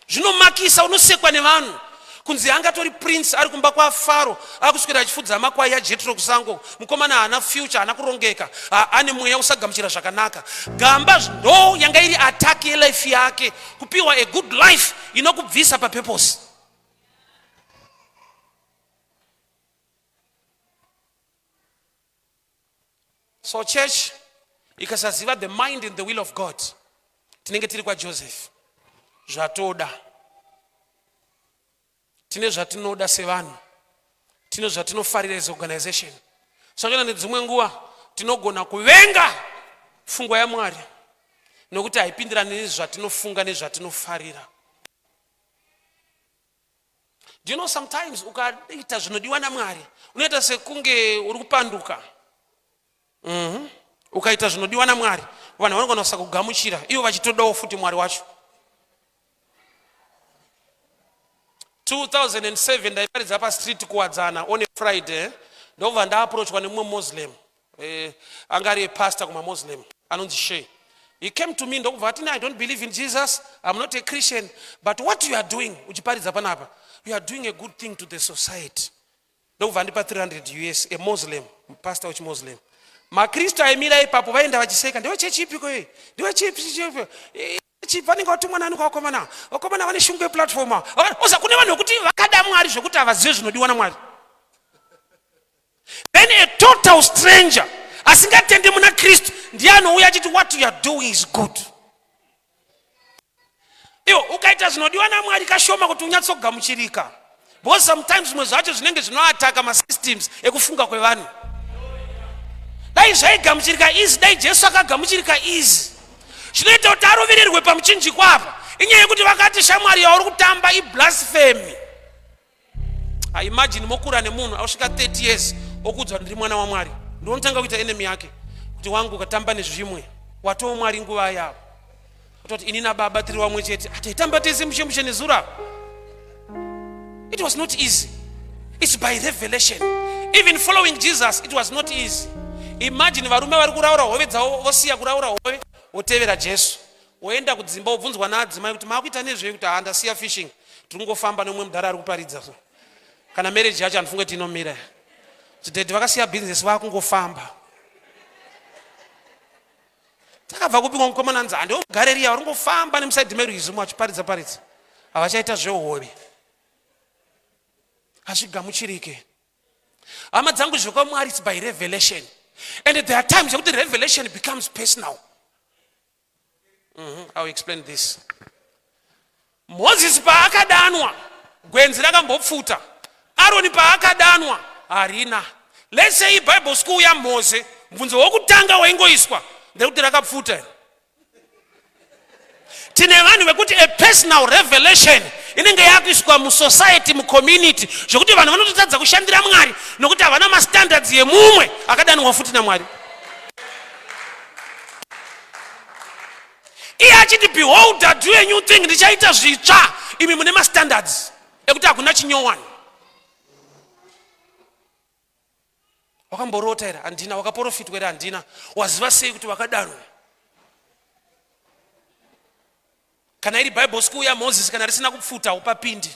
zvinomakisa, unosekwa nevanhu kunzi angatori prince ari kumba kwaFaro akuswera achifudza makwai aJetro kusango. Mukomana haana future, haana kurongeka, ane mweya usagamuchira zvakanaka. Gamba ndo yanga iri attack yelife yake, kupiwa a good life inokubvisa papurpose. So church ikasaziva the mind and the will of God, tinenge tiri kwaJoseph. Zvatoda, tine zvatinoda sevanhu, tine zvatinofarira as organization. Saka nedzimwe nguva tinogona kuvenga pfungwa yaMwari nokuti haipindirani nezvatinofunga nezvatinofarira. Do you know sometimes ukaita zvinodiwa naMwari unoita sekunge uri kupanduka? Ukaita zvinodiwa naMwari, vanhu vanogona kusakugamuchira, ivo vachitodawo futi Mwari wacho. 2007 ndaiparidza pastreet Kuwadzana on a Friday, ndobva ndaapproachwa nemumwe Muslim, anga ari pastor kumaMuslim, anonzi Shey. He came to me ndokubva ati, "I don't believe in Jesus, I'm not a Christian, but what you are doing uchiparidza panapa, you are doing a good thing to the society." Ndokubva andipa 300 US, a Muslim pastor wechiMuslim. MaKristu aimira ipapo vaenda vachiseka, "Ndewechechi ipiko iyi? Ndewechipi? Chipi? Vanenge vatumwa nani kwavakomana? Vakomana vane shungu yeplatform." Oza kune vanhu vekuti vakada Mwari zvekuti havazive zvinodiwa naMwari. Then a total stranger asingatendi muna Kristu ndiye anouya achiti, "What you are doing is good." Iwo ukaita zvinodiwa naMwari kashoma kuti unyatsogamuchirika, because sometimes zvimwe zvacho zvinenge zvinoataka masystems ekufunga kwevanhu. Dai zvaigamuchirika easy, dai Jesu akagamuchirika easy. Zvinoita kuti arovererwe pamuchinjikwa apa inyaya yekuti vakati, "Shamwari, yauri kutamba iblasphemy." Imagine mokura nemunhu ausvika 30 years, okuudzwa, "Ndiri mwana waMwari." Ndinotanga kuita enemy yake kuti, "Wangu, ukatamba nezvimwe watoo Mwari nguva yavo." Kutoti, "Ini naBaba tiri vamwe chete." Ataitamba tese mushe mushe nezuro. It was not easy. It's by revelation. Even following Jesus, it was not easy. Imagine varume vari kuraura hove dzavo, vosiya kuraura hove, votevera Jesu, woenda kudzimba, wobvunzwa naadzimai kuti, "Maakuita nezvei?" Kuti, "Handasiya fishing, tiri kungofamba nemumwe mudhara ari kuparidza." So kana marriage yacho handifunge kuti inomira, kuti daddy vakasiya bhizinesi, vaakungofamba. Takabva kupi mukomana? Nzi handiwo muGareria vari kungofamba nemusaidhi merwizi achiparidza paridza, havachaita zvehove. Hazvigamuchirike, hama dzangu. ZvekwaMwari, it's by revelation, and there are times yekuti revelation becomes personal. I will explain this. Moses paakadanwa, gwenzi rakambopfuta. Aroni paakadanwa, harina. Let's say Bible school yaMoze, Mubvunzo wokutanga waingoiswa ndekuti rakapfuta here? Tine vanhu vekuti a personal revelation inenge yakuiswa musociety, mucommunity, zvekuti vanhu vanototadza kushandira Mwari nokuti havana mastandards yemumwe akadanwa futi naMwari. Iye achiti, behold, I do a new thing, ndichaita zvitsva. Imi mune mastandards ekuti hakuna chinyowani. Wakamborota here? Handina. Wakaporofitwa here? Handina. Waziva sei kuti wakadaro? Kana iri Bible school yaMoses, kana risina kupfuta upapindi,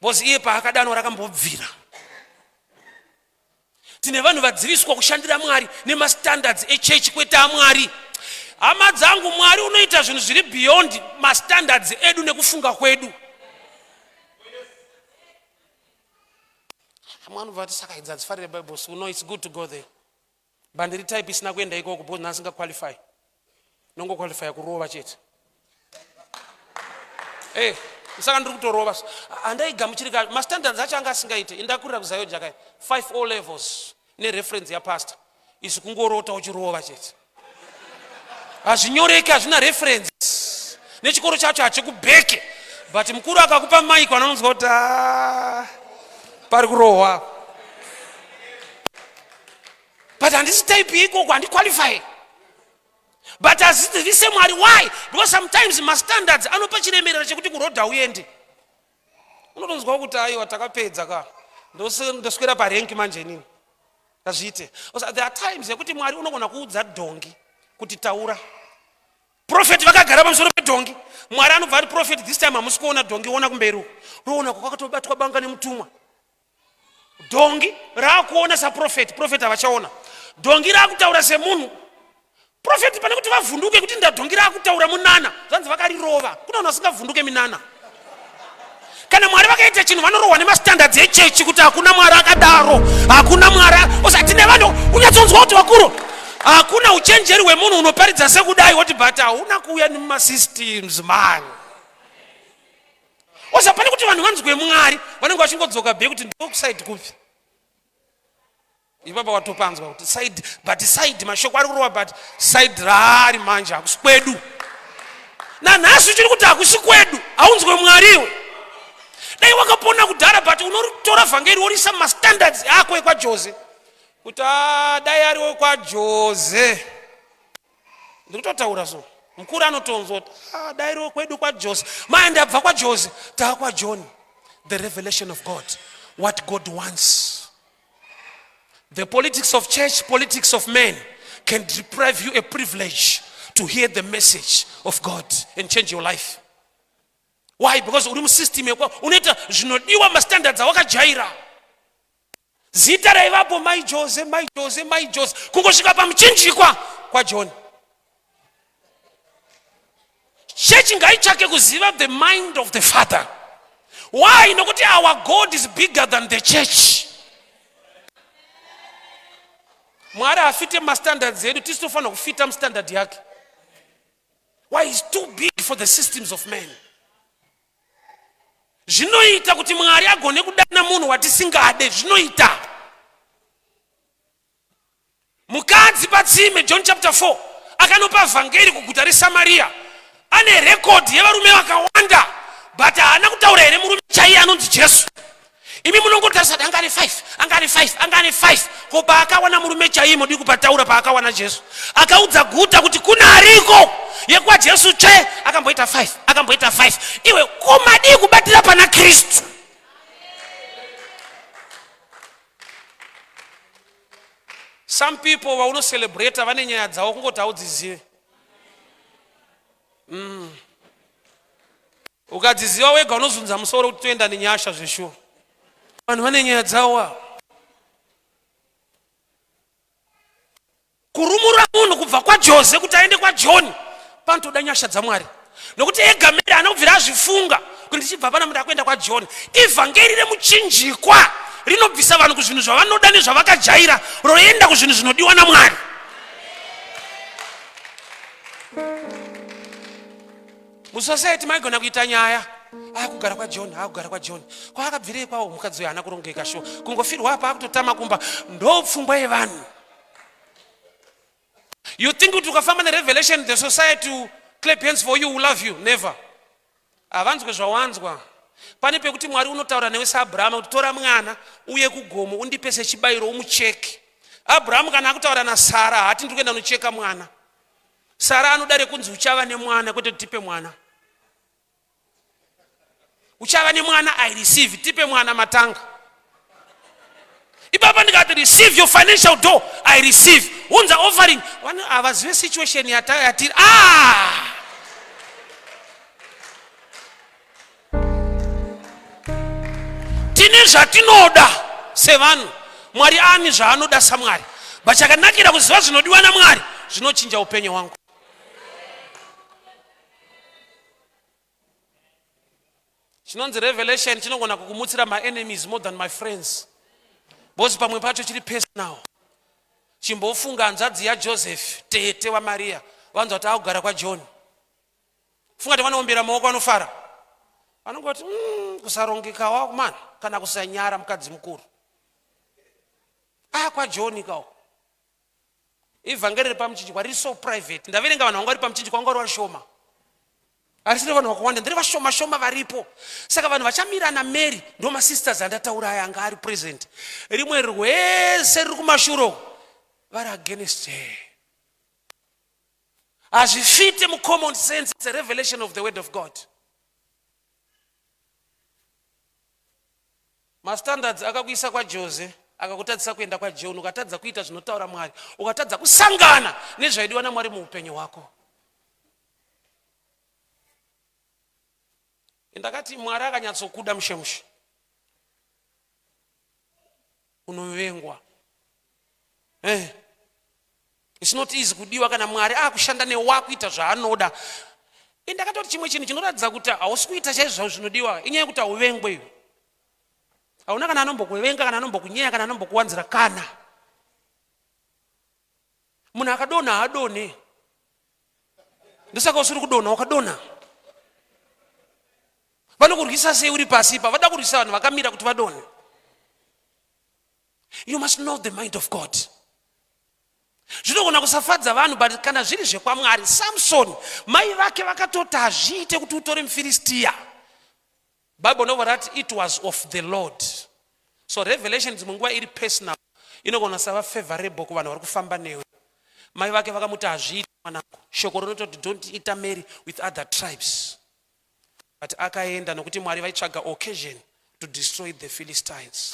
because iye paakadanwa rakambobvira. Tine vanhu vadziviswa kushandira Mwari nemastandards echechi, kwete aMwari. Hama dzangu, Mwari unoita zvinhu zviri beyond mastandards edu nekufunga kwedu. Amwe anobva ati, saka idzi hadzifarire Bible school. No, it's good to go there, but ndiri type isina kuenda ikoko because ndasingaqualify. Nongoqualifya kurova chete. Hey, saka ndiri kutorova, handaigamuchirika. Mastandards acho anga asingaite. Indakurira kuZAOGA kai, 5 O levels nereference yapastor. Isi kungorota uchirova chete, hazvinyoreki, hazvina reference, nechikoro chacho hachikubheke. But mukuru akakupa maiki, vanonzwa kuti ah, pari kurohwa. But handisi type ikoko, handiqualify, but hazizivise Mwari. Why? Because sometimes mastandards anopa chiremerera chekuti kurodha uende, unotonzwa kuti aiwa, takapedza ka, ndoswera parenki manje inini ngazviite. There are times yekuti Mwari unogona kuudza dhongi kuti taura. Profeti vakagara pamusoro pedhongi, Mwari anobva ati, prophet, this time hamusi kuona dhongi, ona kumberi uku. Roona kwakatobatwa banga nemutumwa. Dhongi raakuona saprofeti, profeti havachaona. Dhongi raakutaura semunhu. Profeti pane kuti vavhunduke kuti ndadhongi raakutaura munana, zvanzi vakarirova. Kuna vanhu vasingavhunduke minana. Kana Mwari vakaita chinhu, vanorohwa nemastandards echechi kuti hakuna Mwari akadaro, hakuna Mwari. Usati nevanhu unyatsonzwa kuti vakuru, hakuna uchenjeri hwemunhu unoparidza sekudai woti, but hauna kuuya nemasystems man. Osa pane kuti vanhu vanzwe Mwari, vanenge vachingodzoka be kuti ndokuside kupi ipapa. Watopanzwa kuti side, but side mashoko ari kurova, but side raari manje hakusi kwedu. Nanhasi uchiri kuti hakusi kwedu, haunzwe Mwariwe. Dai wakapona kudhara, but unotora vhangeri worisa mumastandards ako ekwaJose kuti ah, dai ari wekwaJose. Ndikutotaura so, mukuru anotonzwa kuti ah, dai ri kwedu kwaJose. Maya ndabva kwaJose, taakwaJohn. The revelation of God, what God wants. The politics of church, politics of men can deprive you a privilege to hear the message of God and change your life. Why? Because uri musystem yekwa unoita zvinodiwa, mastandards awakajaira. Zita raivapo Mai Jose, Mai Jose, Mai Jose, kungosvika pamuchinjikwa kwaJohn. Chechi ngaitsvake kuziva the mind of the Father. Why? Nokuti our God is bigger than the church. Mwari hafite mastandards edu, tisi tofanira kufita mustandard yake. Why? Is too big for the systems of men. Zvinoita kuti Mwari agone kudana munhu watisingade. Zvinoita mukadzi patsime, John chapter 4, akanopa vhangeri kuguta reSamariya. Ane rekodhi yevarume vakawanda, but haana kutaura here murume chaiye anonzi Jesu? Imi munongotarisa kuti anga ane 5, anga ane 5, anga ane 5. Ko paakawana murume chaiye, modi kupataura? Paakawana Jesu, akaudza guta kuti kuna ariko yekwaJesu tsve. Akamboita 5, akamboita 5. Iwe komadii kubatira pana Kristu? Some people vaunocelebrata vane nyaya dzavo, kungoti haudzizive. Ukadziziva wega unozunza musoro kuti toenda nenyasha zveshuwa. Vanhu vane nyaya dzavo ava. Kurumura munhu kubva kwaJose kuti aende kwaJohn panotoda nyasha dzaMwari, nokuti ega Mary haana kubvira azvifunga kuti ndichibva pana munhu akuenda kwaJohn. Ivhangeri remuchinjikwa rinobvisa vanhu kuzvinhu zvavanoda nezvavakajaira, roenda kuzvinhu zvinodiwa naMwari. Musociety maigona kuita nyaya, akugara kwaJohn, akugara kwaJohn, kwaakabvirei kwawo? Mukadzi uyo haana kurongeka, sho kungofirwa apa akutotama kumba. Ndo pfungwa yevanhu. You think kuti ukafamba nerevelation the society will clap hands for you, will love you? Never. Havanzwe zvawanzwa. Pane pekuti Mwari unotaura newe saAbrahama kuti tora mwana uye kugomo undipe sechibayiro umucheke. Abrahamu kana akutaura naSara haati ndiri kuenda nocheka mwana. Sara anoda rekunzi uchava nemwana kwete kuti tipe mwana. Uchava nemwana I receive, tipe mwana matanga. Ipapa ndikati receive your financial door, I receive. Unza offering. Vanhu havazive situation yatiri. Ah! Tine zvatinoda sevanhu. Mwari ani zvaanoda saMwari. But chakanakira kuziva zvinodiwa naMwari zvinochinja upenyu hwangu. Chinonzi revelation chinogona kukumutsira maenemies more than my friends. Because pamwe pacho chiri personal. Chimbofunga hanzvadzi yaJoseph, tete waMaria, vanzwa kuti akugara kwaJohn. Funga kuti vanoombera maoko vanofara. Vanongoti kusarongeka wakumana kana kusanyara mukadzi mukuru. Ah, kwaJohn kawo. Ivhangeri riri pamuchinjikwa riri so private. Ndaverenga vanhu vanga vari pamuchinjikwa vanga vari vashoma. Harisiri vanhu vakawanda, ndiri vashoma shoma varipo. Saka vanhu vachamira naMary ndo masisters andataura aya anga ari present. Rimwe rwese riri kumashure uko vari against her. Hazvifite mucommon sense, it's a revelation of the word of God. Mastandards akakuisa kwaJose akakutadzisa kuenda kwaJohn, ukatadza kuita zvinotaura Mwari, ukatadza kusangana nezvaidiwa naMwari muupenyu hwako. Ndakati Mwari akanyatsokuda mushe mushe, unovengwa. It's not easy kudiwa kana Mwari akushanda newe wakuita zvaanoda. Ndakatoti chimwe chinhu chinoratidza kuti hausi kuita chaizvo zvinodiwa inyaya yekuti hauvengwe iwe. Hauna kana anombokuvenga kana anombokunyeya kana anombokuwanzira kana. Munhu akadonha haadonhe. Ndosaka usiri kudonha, wakadonha. Vanokurwisa sei uri pasi ipa? Vada kurwisa vanhu vakamira kuti vadonhe. You must know the mind of God. Zvinogona kusafadza vanhu but kana zviri zvekwaMwari, Samson mai vake vakatoti hazviite kuti utore muFiristia. Bible ndobva rati it was of the Lord. So revelation dzimwe nguva iri personal, inogona kusava favorable kuvanhu vari kufamba newe. Mai vake vakamuti hazviite mwanangu. Shoko rinototi don't intermarry with other tribes. But akaenda nokuti Mwari vaitsvaga occasion to destroy the Philistines.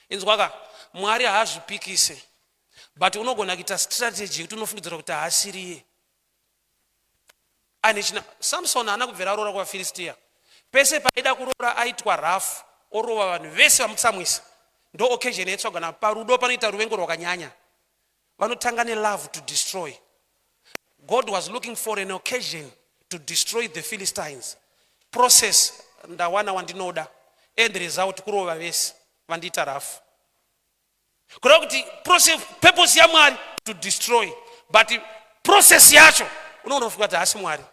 Inzwaka, Mwari haazvipikise, but unogona kuita strategy yekuti unofungidzira kuti haasiriye. Ane china Samson haana kubvira aroora kuvaFilistia. Pese paaida kuroora aitwa rafu orova vanhu vese vamutsamwisa. Ndo occasion yaitsvagwa na parudo panoita ruvengo rwakanyanya. Vanotanga nelove to destroy. God was looking for an occasion to destroy the Philistines. Process ndawana wandinoda. End result kurova vese vandiita rafu. Kureva kuti process purpose yaMwari to destroy but process yacho unoona kufunga kuti haasi Mwari.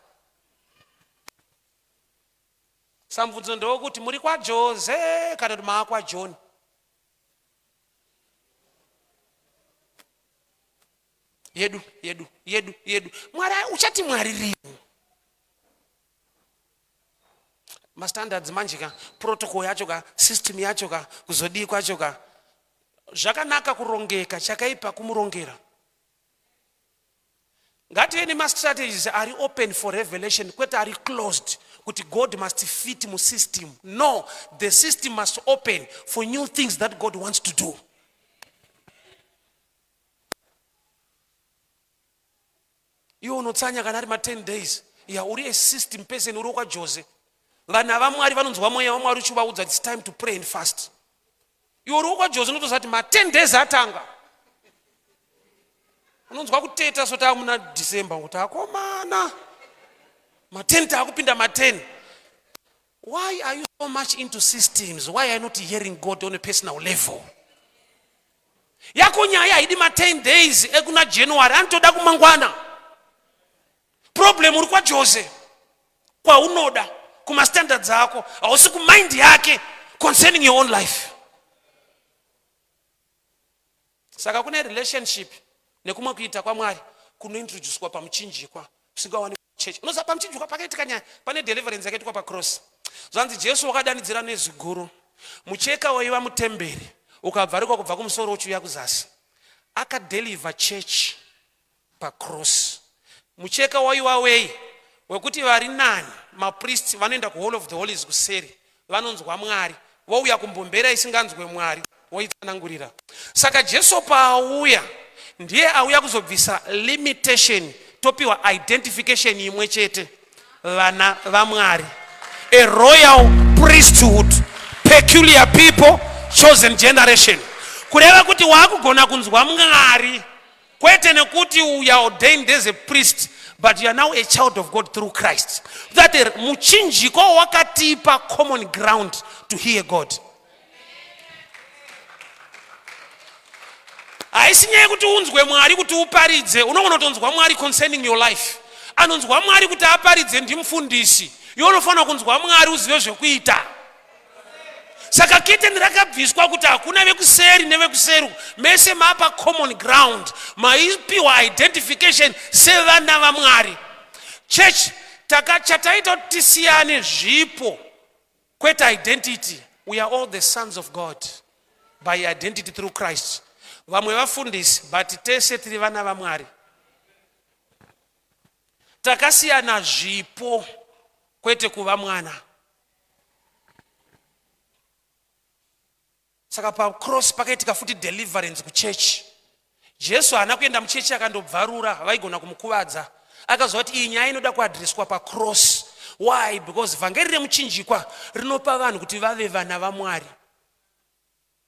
Samubvunzo ndewokuti muri kwaJose kana kuti maakwaJohn? Yedu, yedu, yedu, yedu. Mwari uchati Mwari rini? Mastandards manje ka, protocol yacho ka, system yacho ka, kuzodii kwacho ka. Zvakanaka kurongeka, chakaipa kumurongera. Ngative nemastrategies ari open for revelation kwete ari closed kuti God must fit musystem. No, the system must open for new things that God wants to do. Iwe unotsanya kana ari ma 10 days. Yeah, uri a system person, uri wokwaJose. Vana vaMwari vanonzwa mweya waMwari uchivaudza it's time to pray and fast. Iwe uri wokwaJose unotoziva kuti ma 10 days atanga. Unonzwa kuteta so taa muna December kuti akomana. Ma 10 taakupinda ma 10. Why are you so much into systems? Why are you not hearing God on a personal level? Yako nyaya haidi ma 10 days ekuna January, anotoda kumangwana. Problem uri kwaJose kwaunoda kuma standards ako, hausi kumind yake concerning your own life. Saka kune relationship Nekumwe kuita kwaMwari kunointroducwa pamuchinjikwa kusingawani church. Unoziva pamuchinjikwa pakaitika nyaya, pane deliverance yakaitwa pacross. Zvanzi Jesu wakadanidzira nezwi guru, mucheka waiva mutemberi ukabvarikwa kubva kumusoro uchiuya kuzasi. Akadeliver church pacross. Mucheka waiva wei? Wekuti vari nani mapriest vanoenda kuhall of the holies kuseri vanonzwa Mwari vouya kumbombera isinganzwe Mwari voitsanangurira. Saka Jesu paauya ndiye auya kuzobvisa limitation, topiwa identification imwe chete, vana vaMwari, a royal priesthood, peculiar people, chosen generation, kureva kuti waakugona kunzwa Mwari kwete nekuti you are ordained as a priest, but you are now a child of God through Christ. That muchinjiko wakatipa common ground to hear God. Haisi nyaya yekuti unzwe Mwari kuti uparidze, unogona kutonzwa Mwari concerning your life. Anonzwa Mwari kuti aparidze ndimufundisi, iwe unofanira kunzwa Mwari uzive zvekuita. Saka keteni rakabviswa kuti hakuna vekuseri nevekuseri, mese mapa common ground, maipiwa identification sevana vaMwari. Church, chataita kuti tisiyane zvipo kwete identity. We are all the sons of God by identity through Christ. Vamwe vafundisi, but tese tiri vana vaMwari. Takasiyana zvipo kwete kuva mwana. Saka pacross pakaitika futi deliverance kuchechi. Jesu haana kuenda muchechi akandobvarura, vaigona kumukuvadza. Akaziva kuti iyi nyaya inoda kuadreswa pacross. Why? Because vhangeri remuchinjikwa rinopa vanhu kuti vave vana vaMwari.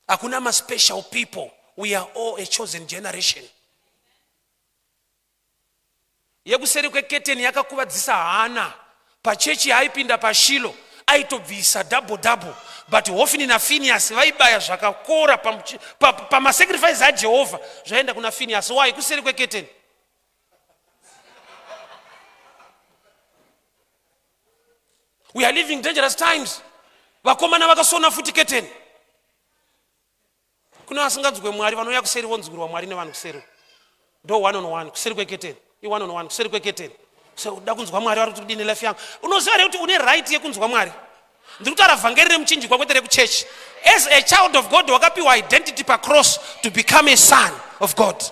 Hakuna maspecial people, we are all a chosen generation. Yekuseri kweketeni yakakuvadzisa Hana. Pachechi yaaipinda paShilo aitobvisa double double, but Hofini naFiniasi vaibaya zvakakora pamasacrifice pa, pa aJehovha zvaienda kuna Finiasi. Why? Kuseri kweketeni. We are living dangerous times. Vakomana vakasona futi keteni. Kune vasinganzwe Mwari vanouya kuseri vonzwirwa Mwari nevanhu kuseri. Ndo one on one kuseri kweketeni. I one on one kuseri kweketeni. So uda kunzwa Mwari vari kuti kudini life yangu. Unoziva here kuti une right yekunzwa Mwari? Ndiri kutaura vhangeri remuchinjikwa kwete rekuchechi. As a child of God wakapiwa identity pacross to become a son of God.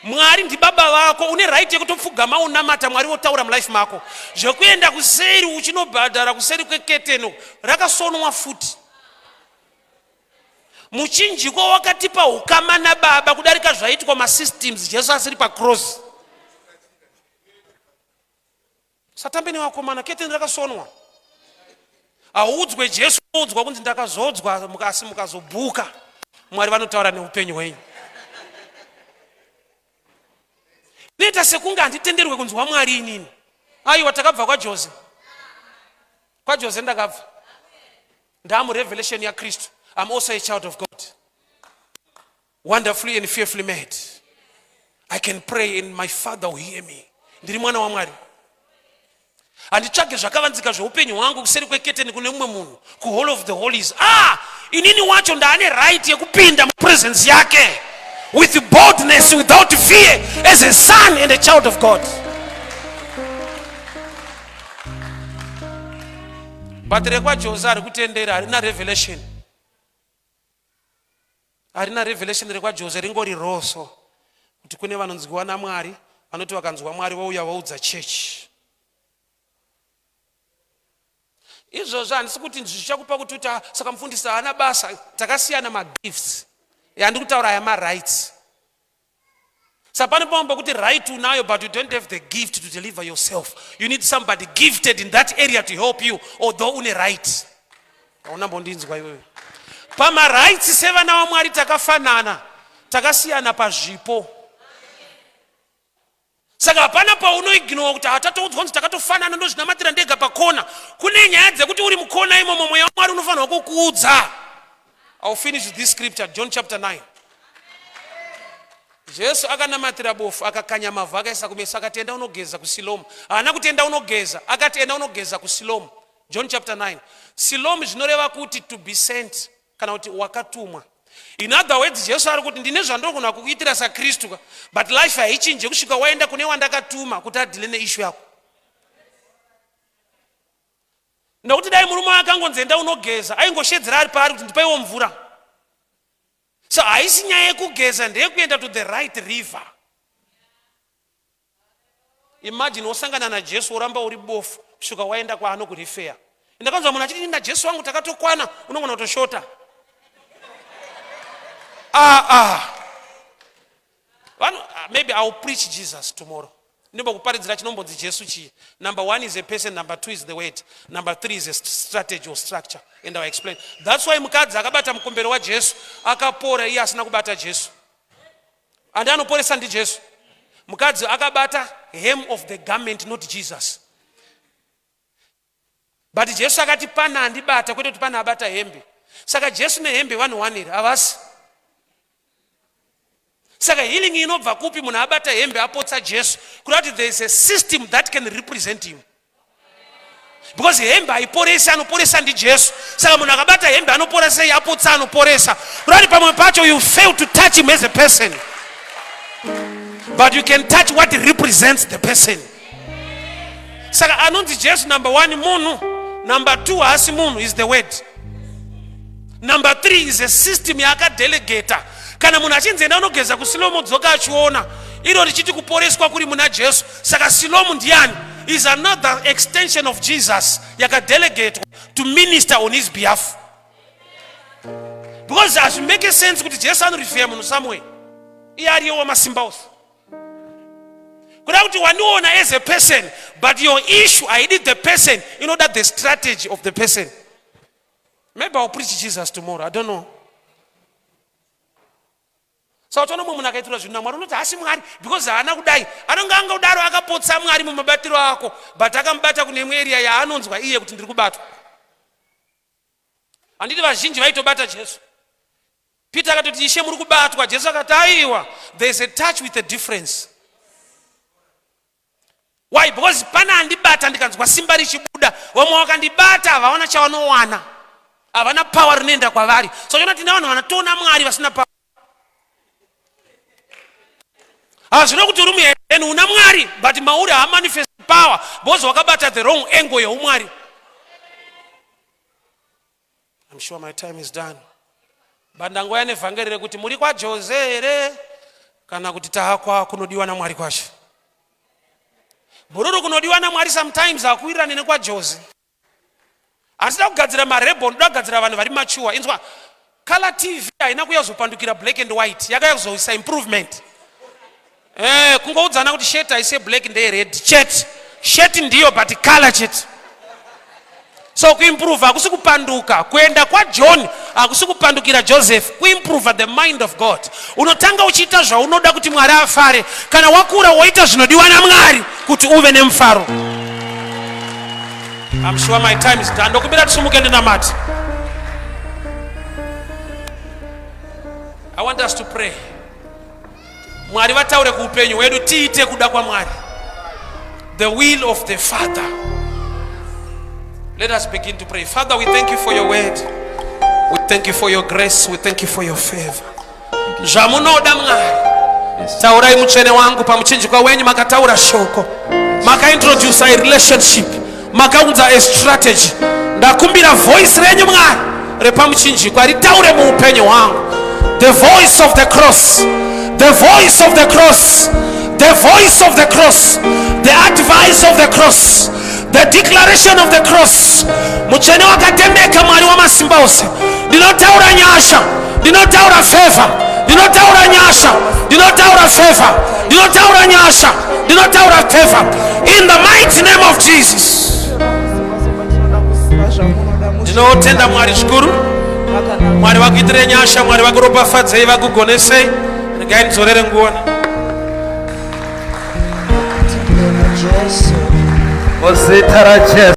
Mwari ndibaba vako, une right yekutopfugama unamata Mwari votaura mulife mako. Zvekuenda kuseri uchinobhadhara kuseri kweketeni rakasonwa futi. Muchinjikwa wakatipa ukama nababa kudarika zvaitwa masystems Jesu asiri pacross. Satambe nevakomana, keteni rakasonwa. Haudzwe Jesu udzwa kunzi ndakazodzwa asi mukazobhuka. Mwari vanotaura neupenyu hwenyu. Inoita sekunge handitenderwe kunzwa Mwari inini. Aiwa, takabva kwaJose. KwaJose ndakabva. Ndamu revelation yaKristu. I'm also a child of God. Wonderfully and fearfully made. I can pray and my father will hear me. Ndiri mwana waMwari. Handitsvage zvakavanzika zveupenyu hwangu kuseri kweketeni kune mumwe munhu kuhall of the holies. Inini wacho ndaane right yekupinda mupresence yake with boldness, without fear, as a son and a child of God. But rekwaJose ari kutendera harina revelation. Harina revelation rekwaJose, ringori roso kuti kune vanonzwiwa naMwari, vanoti vakanzwa Mwari vouya voudza church. Izvozvo handisi kuti zvichakupa kuti uti saka mufundisi haana basa. Takasiyana magifts. Yandiri kutaura aya marights. Saka pane pamwe pekuti right unayo but you don't have the gift to deliver yourself. You need somebody gifted in that area to help you, although une right. Hauna mbondinzwa iwewe. Pamarights sevana vaMwari takafanana, takasiyana pazvipo. Saka hapana paunoignore kuti hatatoudzwa kunzi takatofanana, ndozvinamatira ndega pakona. Kune nyaya dzekuti uri mukona imomo mweya waMwari unofanirwa kukuudza. I'll finish with this scripture, John chapter 9. Jesu akanamatira bofu, akakanya mavhu akaisa kumeso, akati enda unogeza kuSilomu. Haana kuti enda unogeza, akati enda unogeza kuSilomu. John chapter 9. Silomu zvinoreva kuti to be sent, kana kuti wakatumwa. In other words, Jesu ari kuti ndine zvandogona kukuitira saKristu ka, but life haichinje kusvika waenda kune wandakatuma kuti adhile neishu yako. Nokuti dai murume wake angonzi enda unogeza, aingoshedzera ari paari kuti ndipaiwo mvura. So haisi nyaya yekugeza, ndeyekuenda to the right river. Imagine wosangana naJesu woramba uri bofu kusvika waenda kwaanokurifeya. Ndakanzwa munhu achiti naJesu wangu takatokwana, unogona kutoshota. Ah ah. Vanhu ah, maybe I will preach Jesus tomorrow. Ndinombokuparidzira chinombonzi Jesu chii. Number one is a person, number two is the word, number three is a strategy or structure and I will explain. That's why mukadzi akabata mukombero waJesu akapora iye asina kubata Jesu. And anoporesa ndiJesu. Mukadzi akabata hem of the garment not Jesus. But Jesu akati pana andibata kwete kuti pana abata hembe. Saka Jesu nehembe vanhu one here? Havasi. Saka healing inobva kupi munhu abata hembe apotsa Jesu? Kureva kuti there is a system that can represent him. Because hembe haiporesi, anoporesa ndiJesu. Saka munhu akabata hembe anopora sei? Apotsa anoporesa. Kureva kuti pamwe pacho you fail to touch him as a person. But you can touch what represents the person. Saka anonzi Jesu number one munhu, number two haasi munhu, is the word. Number three is a system yaakadelegata. Kana munhu achinzi enda unogeza kuSilomu dzoka achiona, iro richiti kuporeswa kuri muna Jesu. Saka Silomu ndiani? Is another extension of Jesus yakadelegatwa to minister on his behalf. Because hazvimake sense kuti Jesu anorifeya munhu somewhere, iye ariyo wamasimba ose. Kuda kuti wandiona as a person, but your issue haidi the person, inoda the strategy of the person. Maybe I'll preach Jesus tomorrow, I don't know. Saka utoona mumwe munhu akaitirwa zvinhu naMwari unoti haasi Mwari because haana kudai. Anonge angodaro akapotsa Mwari mumabatiro ako, but akamubata kune imwe area yaanonzwa iye kuti ndiri kubatwa. Handiti vazhinji vaitobata Jesu. Peter akatoti Ishe muri kubatwa. Jesu akati aiwa, there is a touch with a difference. Why? Because pana andibata ndikanzwa simba richibuda. Vamwe vakandibata havaona chavanowana, havana power rinoenda kwavari. So chona tine vanhu vanatoona Mwari vasina power. Hazvino kuti uri muhedheni una Mwari but mauri haamanifest power because wakabata the wrong angle yeumwari. I'm sure my time is done. But ndangouya nevhangeri rekuti muri kwaJose here kana kuti taakwa kunodiwa naMwari kwacho. Bhururu kunodiwa naMwari sometimes hakuwirirane nekwaJose. Hatida kugadzira marebel, ndoda kugadzira vanhu vari mature. Inzwa, color TV haina kuuya kuzopandukira black and white, yakauya kuzoisa improvement. Kungoudzana kuti shirt haisi black ndeye red chete. Shirt ndiyo but color chete. So kuimprove hakusi kupanduka. Kuenda kwaJohn hakusi kupandukira Joseph. Kuimprove the mind of God. Unotanga uchiita zvaunoda kuti Mwari afare. Kana wakura woita zvinodiwa naMwari kuti uve nemufaro. I'm sure my time is done. Ndokumbira tisumuke ndinamate. I want us to pray. Mwari vataure kuupenyu hwedu, tiite kuda kwaMwari. The will of the Father. Let us begin to pray. Father, we thank you for your word. We thank you for your grace. We thank you for your favor. Zvamunoda Mwari. Taurai mutsvene wangu pamuchinjikwa wenyu, makataura shoko. Makaintroduce a relationship. Makaunza a strategy. Ndakumbira voice renyu Mwari repamuchinjikwa ritaure muupenyu hwangu. The voice of the cross. The voice of the cross. The voice of the cross. The advice of the cross. The declaration of the cross. Mutsvene wakatendeka Mwari wamasimba ose. Ndinotaura nyasha, ndinotaura favor, ndinotaura nyasha, ndinotaura favor, ndinotaura nyasha, ndinotaura favor. In the mighty name of Jesus. Ndinotenda Mwari zvikuru. Mwari vakuitire nyasha, Mwari vakuropafadzei, vakugonesei. Regai ndidzorere nguva. Muzita raJesu.